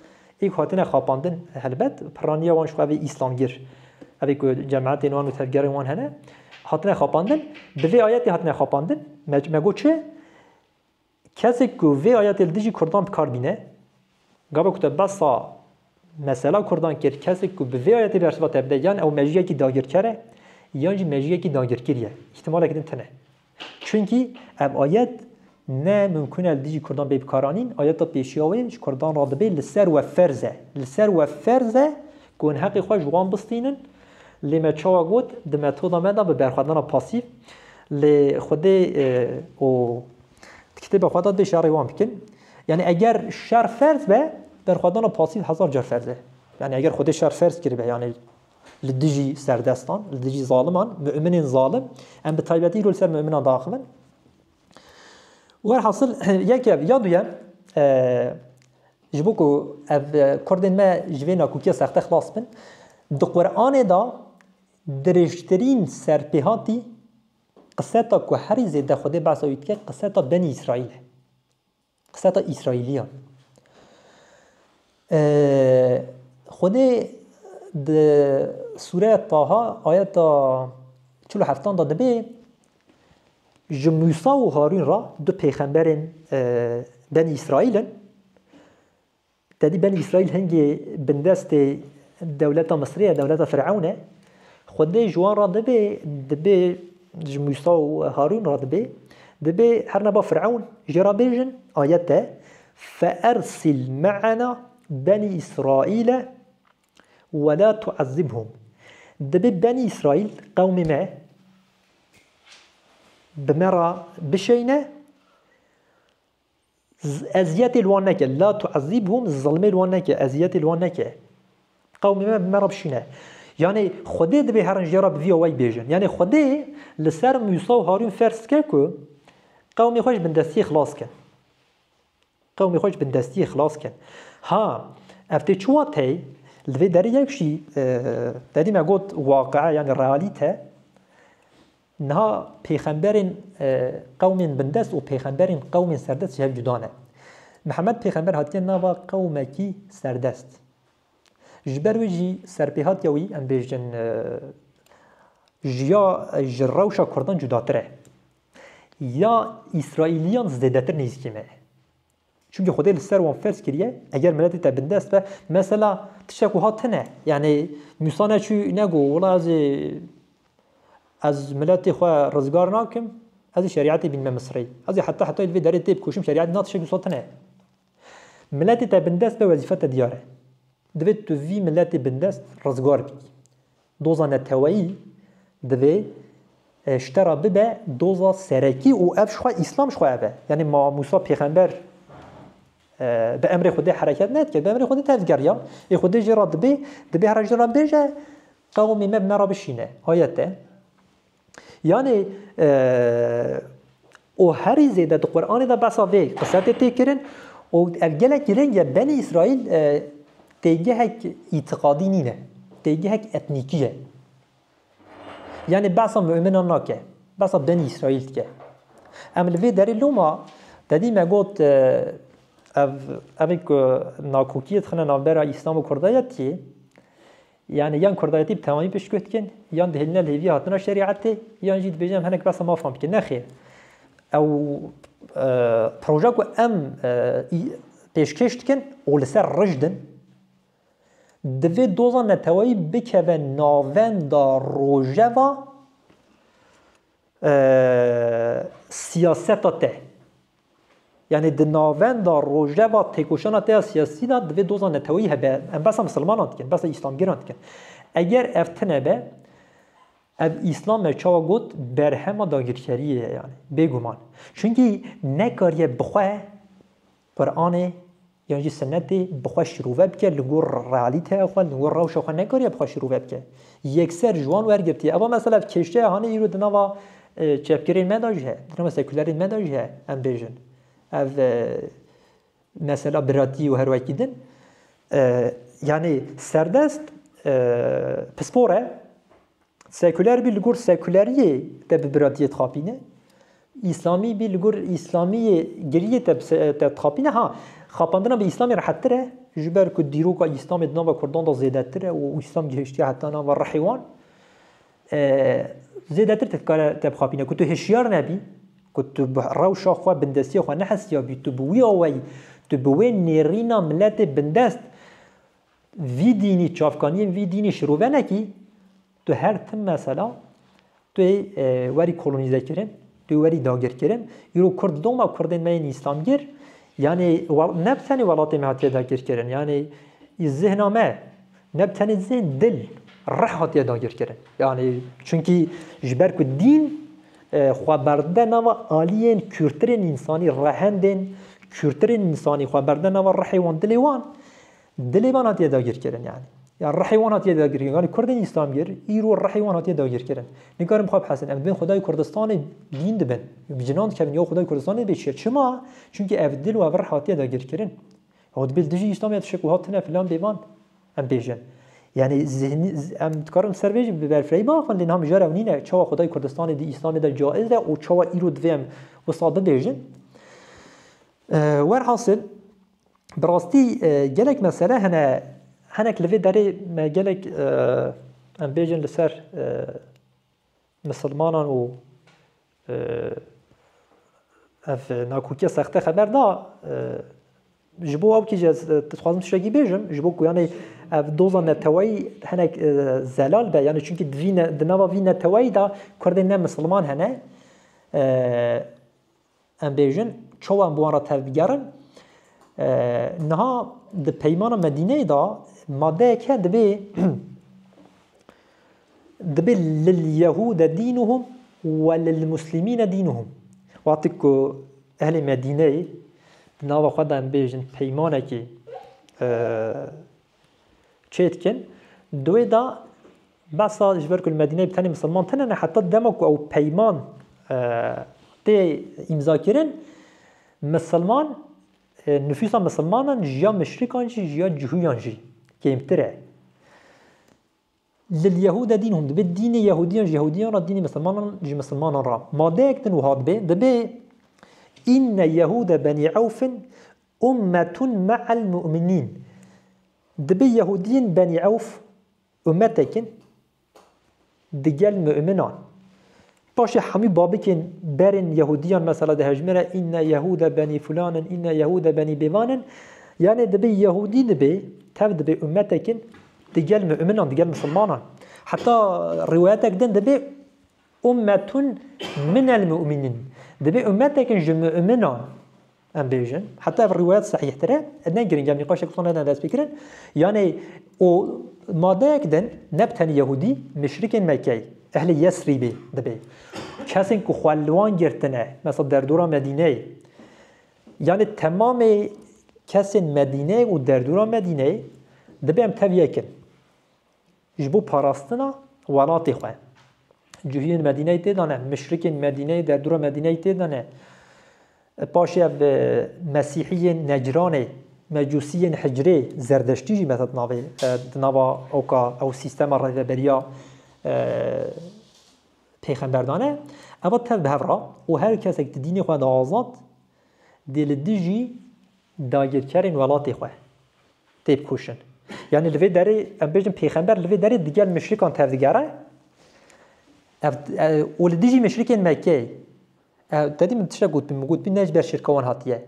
ê ku hatine xapandin, helbet, piraniya wan ji xwe vê Îslamgir, evê ku cemaetên wan û tevgerên wan hene, hatine xapandin, bi vê ayetê hatine xapandin. Me, me got çi? Kesek ku vê ayetê li dijî Kurdan bi kar bîne, gava ku te behsa mesela Kurdan kir, kesek ku bi vê ayetê bersiva te bide, yan ew mejiyekî dagirker e, yan jî mejiyekî dagirkirî ye. Îhtimalek din tune. Çunkî ev ayet ne mimkun e li dijî Kurdan bê bikaranîn. Ayeta pêşiya wê ji Kurdan re dibê li ser we ferz e. Li ser we ferz e ku hûn heqê xwe ji wan bistînin. Lê me çawa got, di metoda me de bi berxwedana pasîf, lê Xwedê, e, û di kitêba xwe de dê şerê wan bikin. Yani eger şer ferz be, berxwedana pasîf hezar car ferz e. Yani eger Xwedê şer ferz kiribe, yani li dijî serdestan, li dijî zaliman, mu'minên zalim, em bi taybetî îro li ser mu'minan diaxivin. Werhasil, yek ev, ya duyem, e, ji bo ku ev, e, Kurdên me ji vê nakokîya sexte xilas bin, di Qur'anê de dirêjtirîn serpêhatî qiseta ku herî zêde Xwedê behsa wî dike, qiseta Benî Îsraîl e. Qiseta Îsraîliyan. Ee, Xwedê di Sûreya Taha ayeta çil û heftan de dibê, ji Mûsa û Harûn re du pêxemberên, e, Benî Îsraîl in. Te dî Benî Îsraîl hingê bindestê dewleta Misrê ye, dewleta Firewn e. Xwedê ji wan re dibê, dibê ji Mûsa û Harûn re dibê, dibê her neba Firewn jê re bêjin, ayet e, "Fe ersil me'ena Benî Îsraîle we la tu'ezzibhum." Dibê Benî Îsraîl, qewmê me, bi me re bişeyne, z-, eziyetê li wan neke. "La tu'ezzibhum", zilmê li wan neke, eziyetê li wan neke. Qewmê me bi me re bişîne. Yani Xwedê dibê herin jê re bi vî awayî bêjin. Yani Xwedê li ser Mûsa û Harûn ferz dike ku qewmê xwe ji bindestiyê xilas kin. Qewmê xwe ji bindestiyê xilas kin. Ha, ev tê çi wateyê? Li vê derê yek jî, e, te dî me got waqia, yani realîte, niha pêxemberên, e, qewmên bindest û pêxemberên qewmên serdest ji hev cuda ne. Mihemed pêxember hatiye nava qewmekî serdest. Ji ber wê jî serpêhatiya wî, em bêjin, e, ji ya, ji rewşa Kurdan cudatir e. Ya Îsraîliyan zêdetir nêzîkî me ye. Çimkî Xwedê li ser wan ferz kiriye, eger miletê te bindest be, mesela tiştek wiha tune. Yani Mûsa neçû negot, "Wela ez ê, ez miletê xwe rizgar nakim, ez ê şerîetê bînime Misrê. Ez ê heta heta li vê derê têbikoşim, şerîet na tiştek wisa tune." Miletê te bindest be, wezîfa te diyar e. Divê tu vî miletê bindest rizgar bikî. Doza neteweyî divê, e, ji te re bibe doza serekî û ev ji xwe Îslam ji xwe ev e. Yanî ma Mûsa pêxember, e, bi emrê Xwedê hereket nedike, bi emrê Xwedê tevgeriya. Ê Xwedê jê re dibê, dibê here jê re bêje, qewmê me bi me re bişîne. Ayet e. Yanî, e, û herî zêde di Qur'anê de behsa vê qise tê tê kirin û ev gelek giring e, Benî Îsraîl, e, têgehek îtiqadî nîne, têgehek etnîkî ye. Yanî behsa mu'minan nake, behsa Benî Îsraîl dike. Em li vê derê loma, te dî me got, e, ev, ev ê ku nakokiyê dixine navbera Îslam û Kurdayetiyê, Yanî yan Kurdayetî bi temamî piştguh dikin, yan dihêline li hêviya hatina şerîetê, yan jî dibêjin em hinek behsa mafan bikin. Nexêr. Ew, e, proje ku em, e, î-, pêşkêş dikin û li ser rijd in, divê doza neteweyî bikeve navenda rojeva, e, siyaseta te. Yanî di navenda rojeva têkoşana te ya siyasî de divê doza neteweyî hebe. Em behsa misilmanan dikin, behsa îslamgêran dikin. Eger ev tine be, ev Îslam me çawa got, berhema dagirkeriyê ye yanî, bêguman. Çunkî nekariye bi xwe Qur'anê yan jî sinetê bi xwe şirove bike, li gor realîteya xwe, li gor rewşa xwe nekariye bi xwe şirove bike. Yekser ji wan wergirtiye. Eva mesela kêşeya hanê îro di nava, e, çepgirên me de jî heye, di nava sekulerên me de jî heye, em bêjin. Ev, e, mesela biratî û her wekî din. E, yanî serdest, e, pispor e. Sekuler bî li gor sekuleriyê te bi biratiyê dixapîne. Îslamî bî li gor îslamiyê giriyê te bi se-, te dixapîne. Ha, xapandina bi Îslamê rehettir e. Ji ber ku dîroka Îslamê di nava Kurdan de zêdetir e û Îslam gihiştiye heta nava rihê wan. E, zêdetir te dikare te bixapîne. Ku tu hişyar nebî, ku tu bi rewşa xwe, bindestiya xwe nehesiyabî, tu bi wî awayî, tu bi wê nêrîna miletê bindest vî dînî, çavkaniyên vî dînî şirove nekî, tu her tim mesela, tu yê, e, werî kolonîze kirin, tu yê werî dagir kirin. Îro Kurd doma Kurdên me yên Îslamgir, yanî wel-, ne bi tenê welatê me hatiye dagir kirin, yanî î zihna me, ne bi tenê zihn, dil, rih hatiye dagir kirin. Yanî çunkî ji ber ku dîn, e, xwe berde nava aliyên kûrtirên însanî, rehendên kûrtirên însanî xwe berde nava rihê wan, dilê wan, Dilê van hatiye dagirkirin yani. Ya rihê wan hatiye dagirkirin. Yani Kurdên Îslamgir, îro rihê wan hatiye dagirkirin. Nikarin xwe bihesin. Em dibên Xwedayê Kurdistanê dîn dibin. Bi cinan dikevin ya Xwedayê Kurdistanê dibê çi ye? Çima? Çünkü ev dil û ev rih hatiye dagirkirin. Ew dibê li dijî Îslamê tişek wiha tune filan bêvan em bêjin. Yani zihni, z-, em dikarin ser vê jî bi berfirehî biaxivin, lê niha mijar ew nîne. Çawa Xwedayê Kurdistanê di Îslamê de caiz e û çawa îro divê em wisa bibêjin? E, werhasil, Bi rastî, e, gelek mesele hene, hinek li vê derê me gelek, e, em bêjin li ser, e, misilmanan û, e, ev nakokiya sexte xeber da, e, ji bo ew kî jî ez, e, dixwazim tiştekî bêjim, ji bo ku yani ev doza neteweyî hinek, e, zelal be, yani çünkü di vî ne-, di nava vî neteweyî de Kurdên ne misilman hene, e, em bêjin, çawa em bi wan re tevbigerin? E, niha di peymana Medîneyê de madeyek heye dibê, dibê lil Yehûde dînuhum we lil Muslimîne dînuhum. Wextê ku ehlê Medîneyê di nava xwe de em bêjin peymanekê, e, çê dikin. Di wê de behsa ji ber ku li Medîneyê bi tenê misilman tune ne, heta dema ku ew peyman, e, tê îmzakirin, misilman, e, nifûsa misilmanan ji ya muşrikan jî, ji ya cihûyan jî kêmtir e. Lil Yehûde dînuhum, dibê dînê Yehûdiyan ji Yehûdiyan re, dînê misilmanan ji misilmanan re. Madeyek din wiha dibê, dibê, inne Yehûde Benî Ewfin ummetun me'el mu'minîn. Dibê Yehûdiyên Benî Ewf ummetek in digel mu'minan. Paşê hemî babikên berên Yehûdiyan mesela dihejmire, inne Yehûde Benî Fulanin, inne Yehûde Benî Bêvanin. Yani dibê Yehûdî dibê, tev dibê ummetek in digel mu'minan, digel misilmanan. Heta riwayetek din dibê ummetun minel mu'minin. Dibê ummetek in ji mu'minan. em bêjin. Heta ev rîwayet sehîhtir e, ne giring e, em nîqaşek xwe neden dest pê kirin. Yanî û madeyek din, ne bi tenê Yehûdî, muşrikên Mekkeyê, ehlê Yesrîbê dibê. Kesên ku xwe li wan girtine, mesela derdora Medîneyê, yanî temamê kesên Medîneyê û derdora Medîneyê dibê em tev yek in. Ji bo parastina welatê xwe. Cihûyên Medîneyê tê de ne, muşrikên Medîneyê, derdora Medîneyê tê de ne. Paşê ev, e, Mesîhiyên Necranê, Mecûsiyên Hicrê, Zerdeştî jî mesela di navê, e, di nava oka ew sîstema rêveberiya, e, pêxember de ne. Eva tev bi hev re û her kesek di dînê xwe de azad, dê li dijî dagirkerên welatê xwe tê bikoşin. Yanî li vê derê, em bêjin pêxember li vê derê digel muşrikan tevdigere. Ev, e, û li dijî muşrikên Mekkeyê. E, te dî min tiştek gotbî, min gotbî ne ji ber şirka wan hatiye.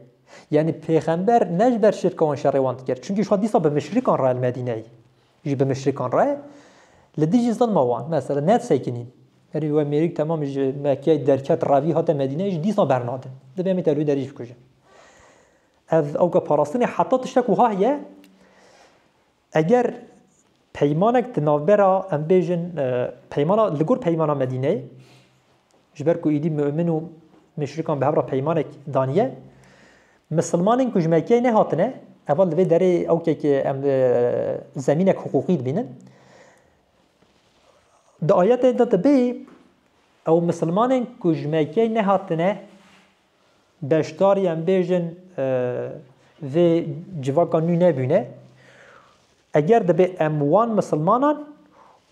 Yanî pêxember ne ji ber şirka wan şerê wan dikir. Çunkî ji xwe dîsa bi muşrikan re li Medîneyê. Ji bi muşrikan re. Li dijî zilma wan. Mesela ne disekinîn. Herî we mêrik temam ji Mekkeyê derket revî hate Medîneyê jî dîsa bernadin. Dibê em ê te li wî derê jî bikujin. Ev ewka parastinê heta tiştek wiha heye. Eger peymanek di navbera, em bêjin, e, peymana, li gor peymana Medîneyê, ji ber ku îdî mu'min û muşrikan bi hev re peymanek daniye, misilmanên ku ji Mekkeyê nehatine, eva li vê derê ewkek em, e, zemînek hiqûqî dibînin. Di ayetê de dibê, ew misilmanên ku ji Mekkeyê nehatine, beşdarî em bêjin, e, vê civaka nû nebûne. Eger dibe em wan misilmanan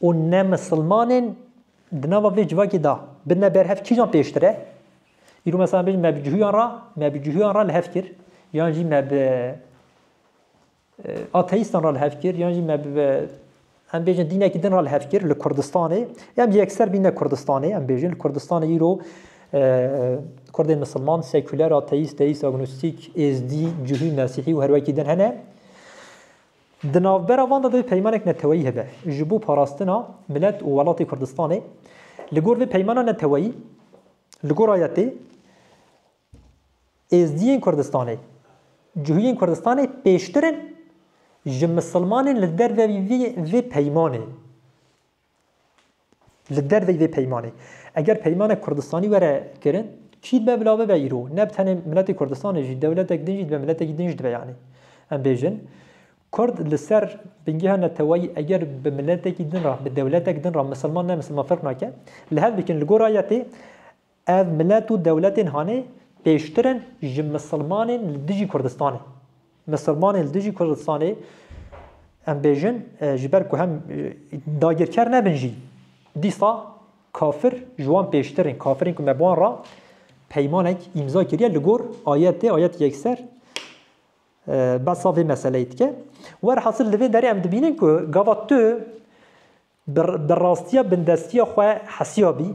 û ne misilmanên di nava vê civakê de bidine ber hev, kîjan pêştir e? Îro mesela em bêjin me bi cihûyan re, me bi cihûyan re li hev kir, yan jî me bi e, ateîstan re li hev kir, yan jî me bi, em bêjin dînekî din re li hev kir li Kurdistanê. Em yekser bîne Kurdistanê, em bêjin li Kurdistanê îro, e, Kurdên misilman, sekuler, ateîst, teîst, agnostîk, êzdî, cihû, mesîhî û her wekî din hene. Di navbera van de divê peymanek neteweyî hebe. Ji bo parastina milet û welatê Kurdistanê. Li gor vê peymana neteweyî, li gor ayetê, Êzdiyên Kurdistanê, cihûyên Kurdistanê pêştir in ji misilmanên li derveyî vê, vê peymanê. Li derveyî vê peymanê. Eger peymanek Kurdistanî were kirin, kî dibe bila bibe îro? Ne bi tenê miletê Kurdistanê jî, dewletek din jî dibe, miletekî din jî dibe yanî. Em bêjin, Kurd li ser bingeha neteweyî eger bi miletekî din re, bi dewletek din re, misilman ne misilman ferq nake, li hev bikin li gor ayetê, Ev milet û dewletên hanê pêştir in ji misilmanên li dijî Kurdistanê. Misilmanên li dijî Kurdistanê, em bêjin, e, ji ber ku hem, e, dagirker nebin jî, dîsa kafir ji wan pêştir in. Kafirên ku me bi wan re peymanek îmza kiriye li gor ayetê, ayet yekser, e, behsa vê meseleyê dike. Werhasil li vê derê em dibînin ku gava tu bi, bi rastiya bindestiya xwe hesiya bî,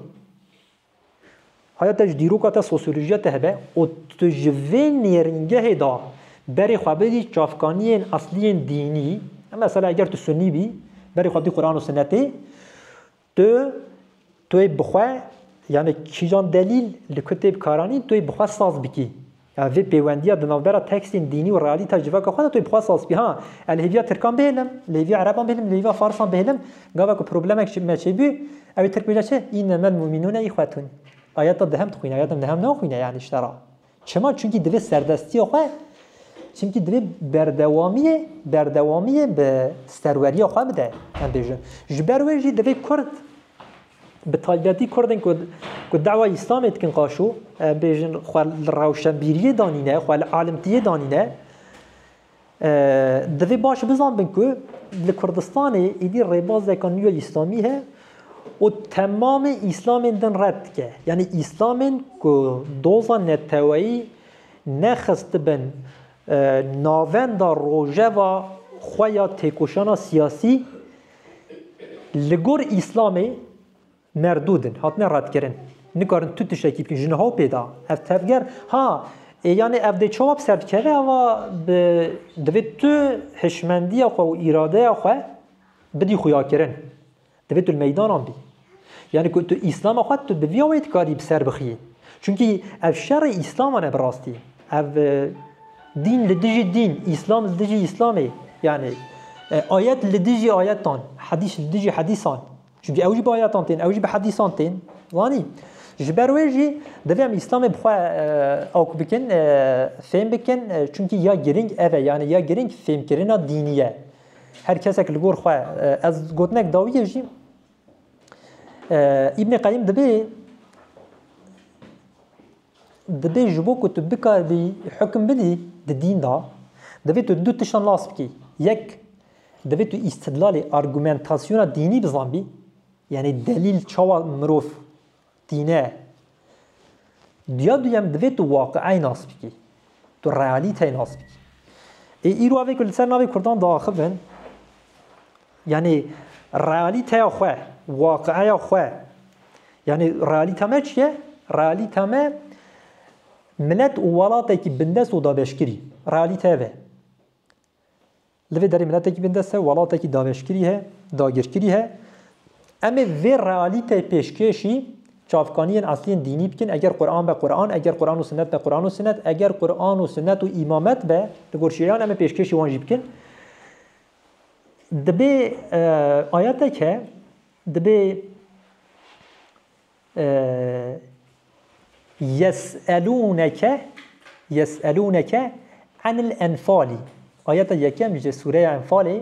haya te ji dîroka te, sosyolojiya te hebe û tu ji vê nêrîngehê de berê xwe bidî çavkaniyên esliyên dînî, mesela eger tu sunî bî, berê xwe bidî Quran û Sinetê, tu, tu yê bi xwe, yani kîjan delîl li ku tê bikaranîn, tu yê bi xwe saz bikî. Ya vê pêwendiya di navbera tekstên dînî û realîta civaka xwe de tu yê bi xwe saz bikî. Ha, ez li hêviya Tirkan bihêlim, li hêviya Ereban bihêlim, li hêviya Farisan bihêlim, gava ku problemek çi-, me çêbû, ew ê Tirk bêje çi? "Înnemel mu'minûne îxwetûn." Ayeta dihem dixwîne, ayeta dihem naxwîne yani ji te re. Çima? Çunkî divê serdestiya xwe, çimkî divê berdewamiyê, berdewamiyê bi serweriya xwe bide, em bêjin. Ji ber wê jî divê Kurd, bi taybetî Kurdên ku, ku dawa Îslamê dikin qaşo, em bêjin xwe li rewşenbîriyê danîne, xwe li alimtiyê danîne, e, divê baş bizanbin ku li Kurdistanê êdî rêbazeka nû ya Îslamî heye û temamê Îslamên din red dike. Yanî Îslamên ku doza neteweyî nexistibin, e, navenda rojeva xwe ya têkoşana siyasî, li gor Îslamê merdûd in, hatine redkirin. Nikarin tu tiştekî bikin, ji niha û pê de. Ev tevger, ha, ê, yanî ev dê çawa bi ser bikeve, eva bi, divê tu hişmendiya xwe û îradeya xwe bidî xuyakirin. Divê tu li meydanan bî. Yanî ku tu Îslama xwe tu bi vîya wê dikarî bi ser bixiyî. Çunkî ev şerê Îslaman e bi rastî. Ev, e, dîn li dijî dîn, Îslam li dijî Îslamê, yani, e, ayet li dijî ayetan, hedîs li dijî hedîsan. Çünkü ew jî bi ayetan tên, ew jî bi hedîsan tên. Zanî? Ji ber wê jî divê em Îslamê bi xwe, e, awk bikin, e, fêm bikin, e, çünkü ya giring ev e, yani ya giring fêmkirina dînî ye. Her kesek li gor xwe, e, ez gotinek dawiyê jî, e, Îbnê Qeyim dibê, dibê ji bo ku tu bikaribî hukm bidî di dîn de, divê tu du tiştan nas bikî. Yek, divê tu îstidlalê, argumentasyona dînî bizanbî. Yani delîl çawa mirov tîne. Duya duyem divê tu waqiayê nas bikî. Tu realîteyê nas bikî. Ê îro evê ku li ser navê Kurdan diaxivin, yani realîteya xwe, waqiaya xwe, yani realîta me çi ye? Realîta me milet û welatekî bindest û dabeşkirî. Realîte ev e. Li vê derê miletekî bindest e, welatekî dabeşkirî he, dagirkirî he. Em ê vê realîteyê pêşkêşî çavkaniyên esliyên dînî bikin. Eger Quran be Quran, eger Quran û Sinnet be Quran û Sinnet, eger Quran û Sinnet û îmamet be, li gor şîiyan em ê pêşkêşî wan jî bikin. Dibê, e, ayetek he, dibê, e, yes'elûneke, yes'elûneke enil enfalî. Ayeta yekem ji Sûreya Enfalê.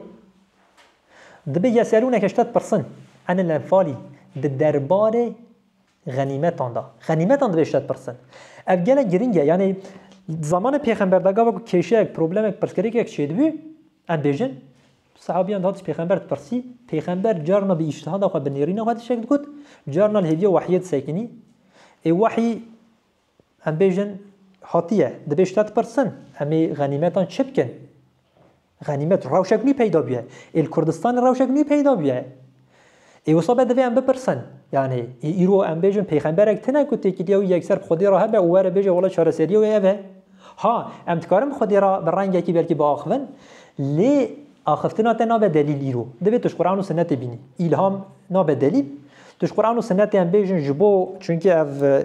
Dibê yes'elûneke ji te dipirsin. Enil enfalî. Di derbarê xenîmetan de. Xenîmetan dibê ji te dipirsin. Ev gelek giring e. Yani zamanê pêxember de gava ku kêşeyek, problemek, pirsgirêkek çêdibû, em bêjin, sahabiyan dihat ji pêxember dipirsî, pêxember carna bi îctihada xwe, bi nêrîna xwe tiştek digot, carna li hêviya wehiyê disekinî. Ê wehî, em bêjin, hatiye, dibê ji te dipirsin, em ê xenîmetan çi bikin? Xenîmet rewşek nû peyda bûye. Ê li Kurdistanê rewşek nû peyda bûye. Ê wisa be divê em bipirsin. Yani, ê îro em bêjin pêxemberek tune ku têkiliya wî yekser bi Xwedê re hebe û were bêje, wela çareseriya wê ev e. Ha, em dikarin bi Xwedê re bi rengekî belkî biaxivin, lê axiftina te nabe delîl îro. Divê tu ji Quran û Sinetê bînî. Îlham nabe delîl. Tu ji Quran û Sinetê em bêjin ji bo, çünkü ev,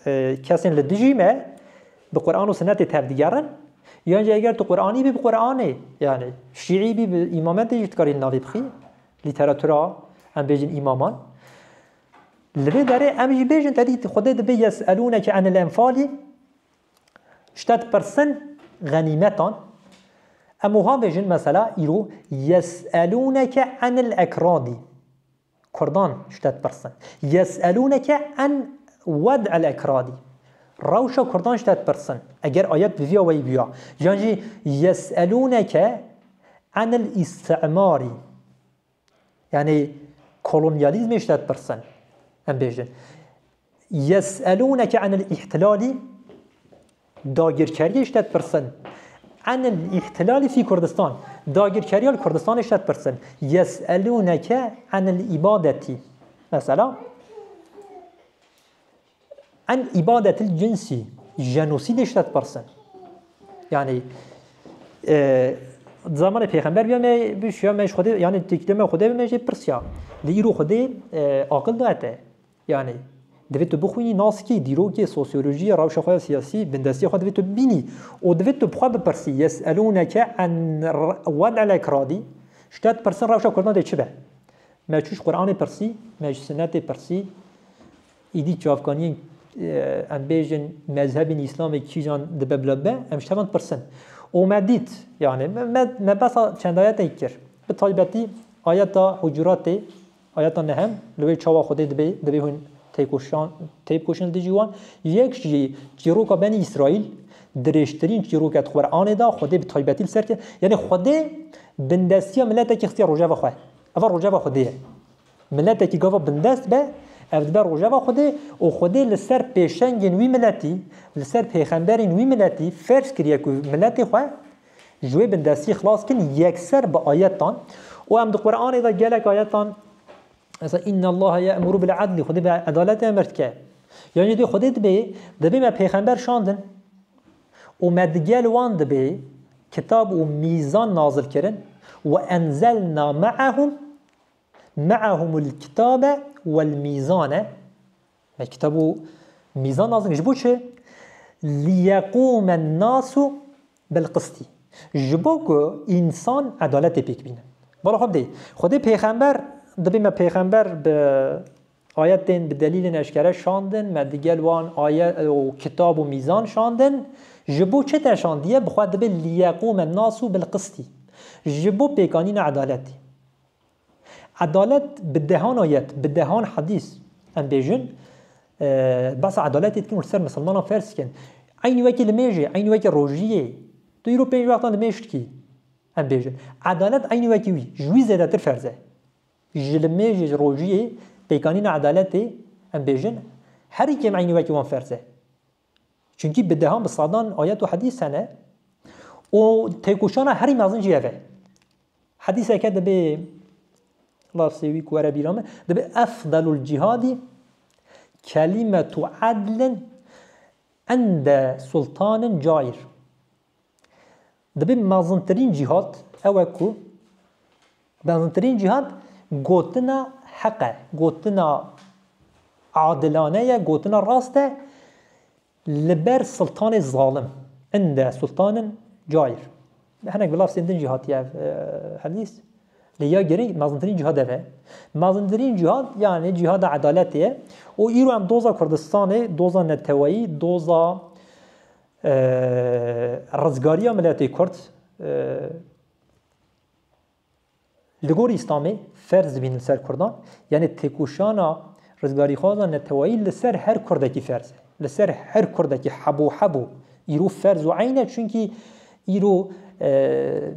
e, kesên li dijî me bi Quran û Sinetê tevdigerin. Yan jî eger tu Quranî bî bi Quranê, yani Şîî bî bi îmametê jî dikarî li navê bixî, lîteratura, em bêjin îmaman. Li vê derê em jî bêjin te dî Xwedê dibê yes'elûneke enil enfalî, ji te dipirsin xenîmetan. Em wiha bêjin mesela îro, yes'elûneke enil ekradî. Kurdan ji te dipirsin. Yes'elûneke en wed'el ekradî. Rewşa Kurdan ji te dipirsin. Eger ayet bi vî awayî bûya. Yan jî yes'elûneke enil îsti'marî. Yani kolonyalîzmê ji te dipirsin. Em bêjin. Yes'elûneke enil îhtilalî. Dagirkeriyê ji te dipirsin. Enil îhtilalî fî Kurdistan. Dagirkeriya li Kurdistanê ji te dipirsin. Yes'elûneke enil îbadetî. Mesela, en îbadetil cinsî, jenosîdê ji te dipirsin. Yani, e, zamanê pêxember biya me, bişiya me ji Xwedê, yani têkilê me Xwedê me jê pirsiya. Lê îro Xwedê, e, aqil da te. Yani, divê tu bixwînî, naskî, dîrokê, sosyolojiyê, rewşa xwe ya siyasî, bindestiya xwe divê tu bibînî. Û divê tu bi xwe bipirsî, yes'elûneke en r-, wed'el ekradî, ji te dipirsin rewşa Kurdan dê çi be? Me çû ji Quranê pirsî, me ji Sinetê pirsî, îdî çavkaniyên, e, em bêjin mezhebên Îslamê kîjan dibe bila be, em ji te van dipirsin. Û me dît, yani, me, me, me behsa çend ayetek kir. Bi taybetî ayeta Hucuratê, ayeta nehem, li wê çawa Xwedê dibê, dibê hûn têkoşan, têkoşin li dijî wan. Yek jî çîroka Benî Îsraîl, dirêjtirîn çîroke di Quranê de, Xwedê bi taybetî li ser kir. Yani Xwedê bindestiya miletekî xistiye rojeva xwe. Eva rojeva Xwedê ye. Miletekî gava bindest be, ev dibe rojeva Xwedê û Xwedê li ser pêşengên wî miletî, li ser pêxemberên wî miletî ferz kiriye ku miletê xwe ji wê bindestî xilas kin yekser bi ayetan. Û em di Quranê de gelek ayetan, mesela, "Inna Allaha ye'muru bil adli", Xwedê bi edaletê emir dike. Yan jî dê Xwedê dibê, dibê me pêxember şandin û me digel wan dibê kitab û mîzan nazil kirin. "Ve enzelna me'ahum, me'ahumul kitabe vel mîzane." Me kitab û mîzan nazil kir. Ji bo çi? Liyequmen nasu bil qistî. Ji bo ku însan edaletê pêk bîne. Bala xwe bidê. Xwedê pêxember, dibê me pêxember bi ayetên, bi delîlên eşkere şandin, me digel wan ayet û kitab û mîzan şandin. Ji bo çi te şandiye? Bi xwe dibê liyequmen nasu bil qistî. Ji bo pêkanîna edaletê. Edalet bi dehan ayet, bi dehan hadîs, em bêjin, e, behsa edaletê dikin û li ser misilmanan ferz dikin. Eynî wekî limêjê, eynî wekî rojiyê. Tu îro pênc wextan limêj dikî, em bêjin. Edalet eynî wekî wî, ji wî zêdetir ferz e. Ji limêjê, ji rojiyê, pêkanîna edaletê, em bêjin, herî kêm eynî wekî wan ferz e. Çunkî bi dehan, bi sadan ayet û hedîs hene û têkoşana herî mezin jî ev e. Hedîseke dibê, lafzê wî ku were bîra min, dibê efdelul cihadî kelimetu edlin ende sultanin cair. Dibê mezintirîn cîhad ew e ku, mezintirîn cîhad gotina heq e, gotina adilane ye, gotina rast e, li ber sultanê zalim. Inde sultanin cair. Hinek bi lafzên din jî hatiye ev, e, hedîs. Lê ya girîng mezintirîn cîhad ev e. Mezintirîn cîhad, yani cîhada edaletê ye. Û îro em doza Kurdistanê, doza neteweyî, doza, e, rizgariya miletê Kurd, e, li gor Îslamê ferz dibînin li ser Kurdan. Yani têkoşana rizgarîxwaza neteweyî li ser her Kurdekî ferz e. Li ser her Kurdekî hebo hebo îro ferz û eyn e, çunkî îro, e,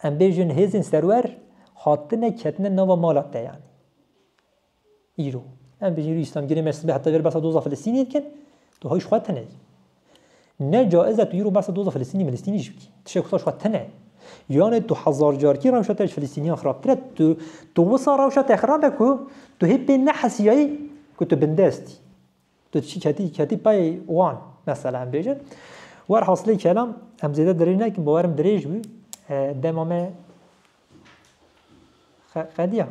em bêjin hêzên serwer hatine ketine nava mala te yani. Îro. Em bêjin îro Îslamgirê me sibê heta vêr behsa doza Filistînê dikin, tu hay ji xwe tune yî. Ne caiz e tu îro behsa doza Filistînî Milistînî jî bikî. Tiştek wisa ji xwe tune. Yani tu hezar carkî rewşa te ji Filistîniyan xirabtir e, tu, tu wisa rewşa te xirab e ku tu hê pê nehesiyayî ku tu bindest î. Tu çi ketî, ketî pey wan, mesela em bêjin. Werhasilê kelam, em zêde dirêj nekin, bawerim dirêj bû. E, dema me xe-, qediya.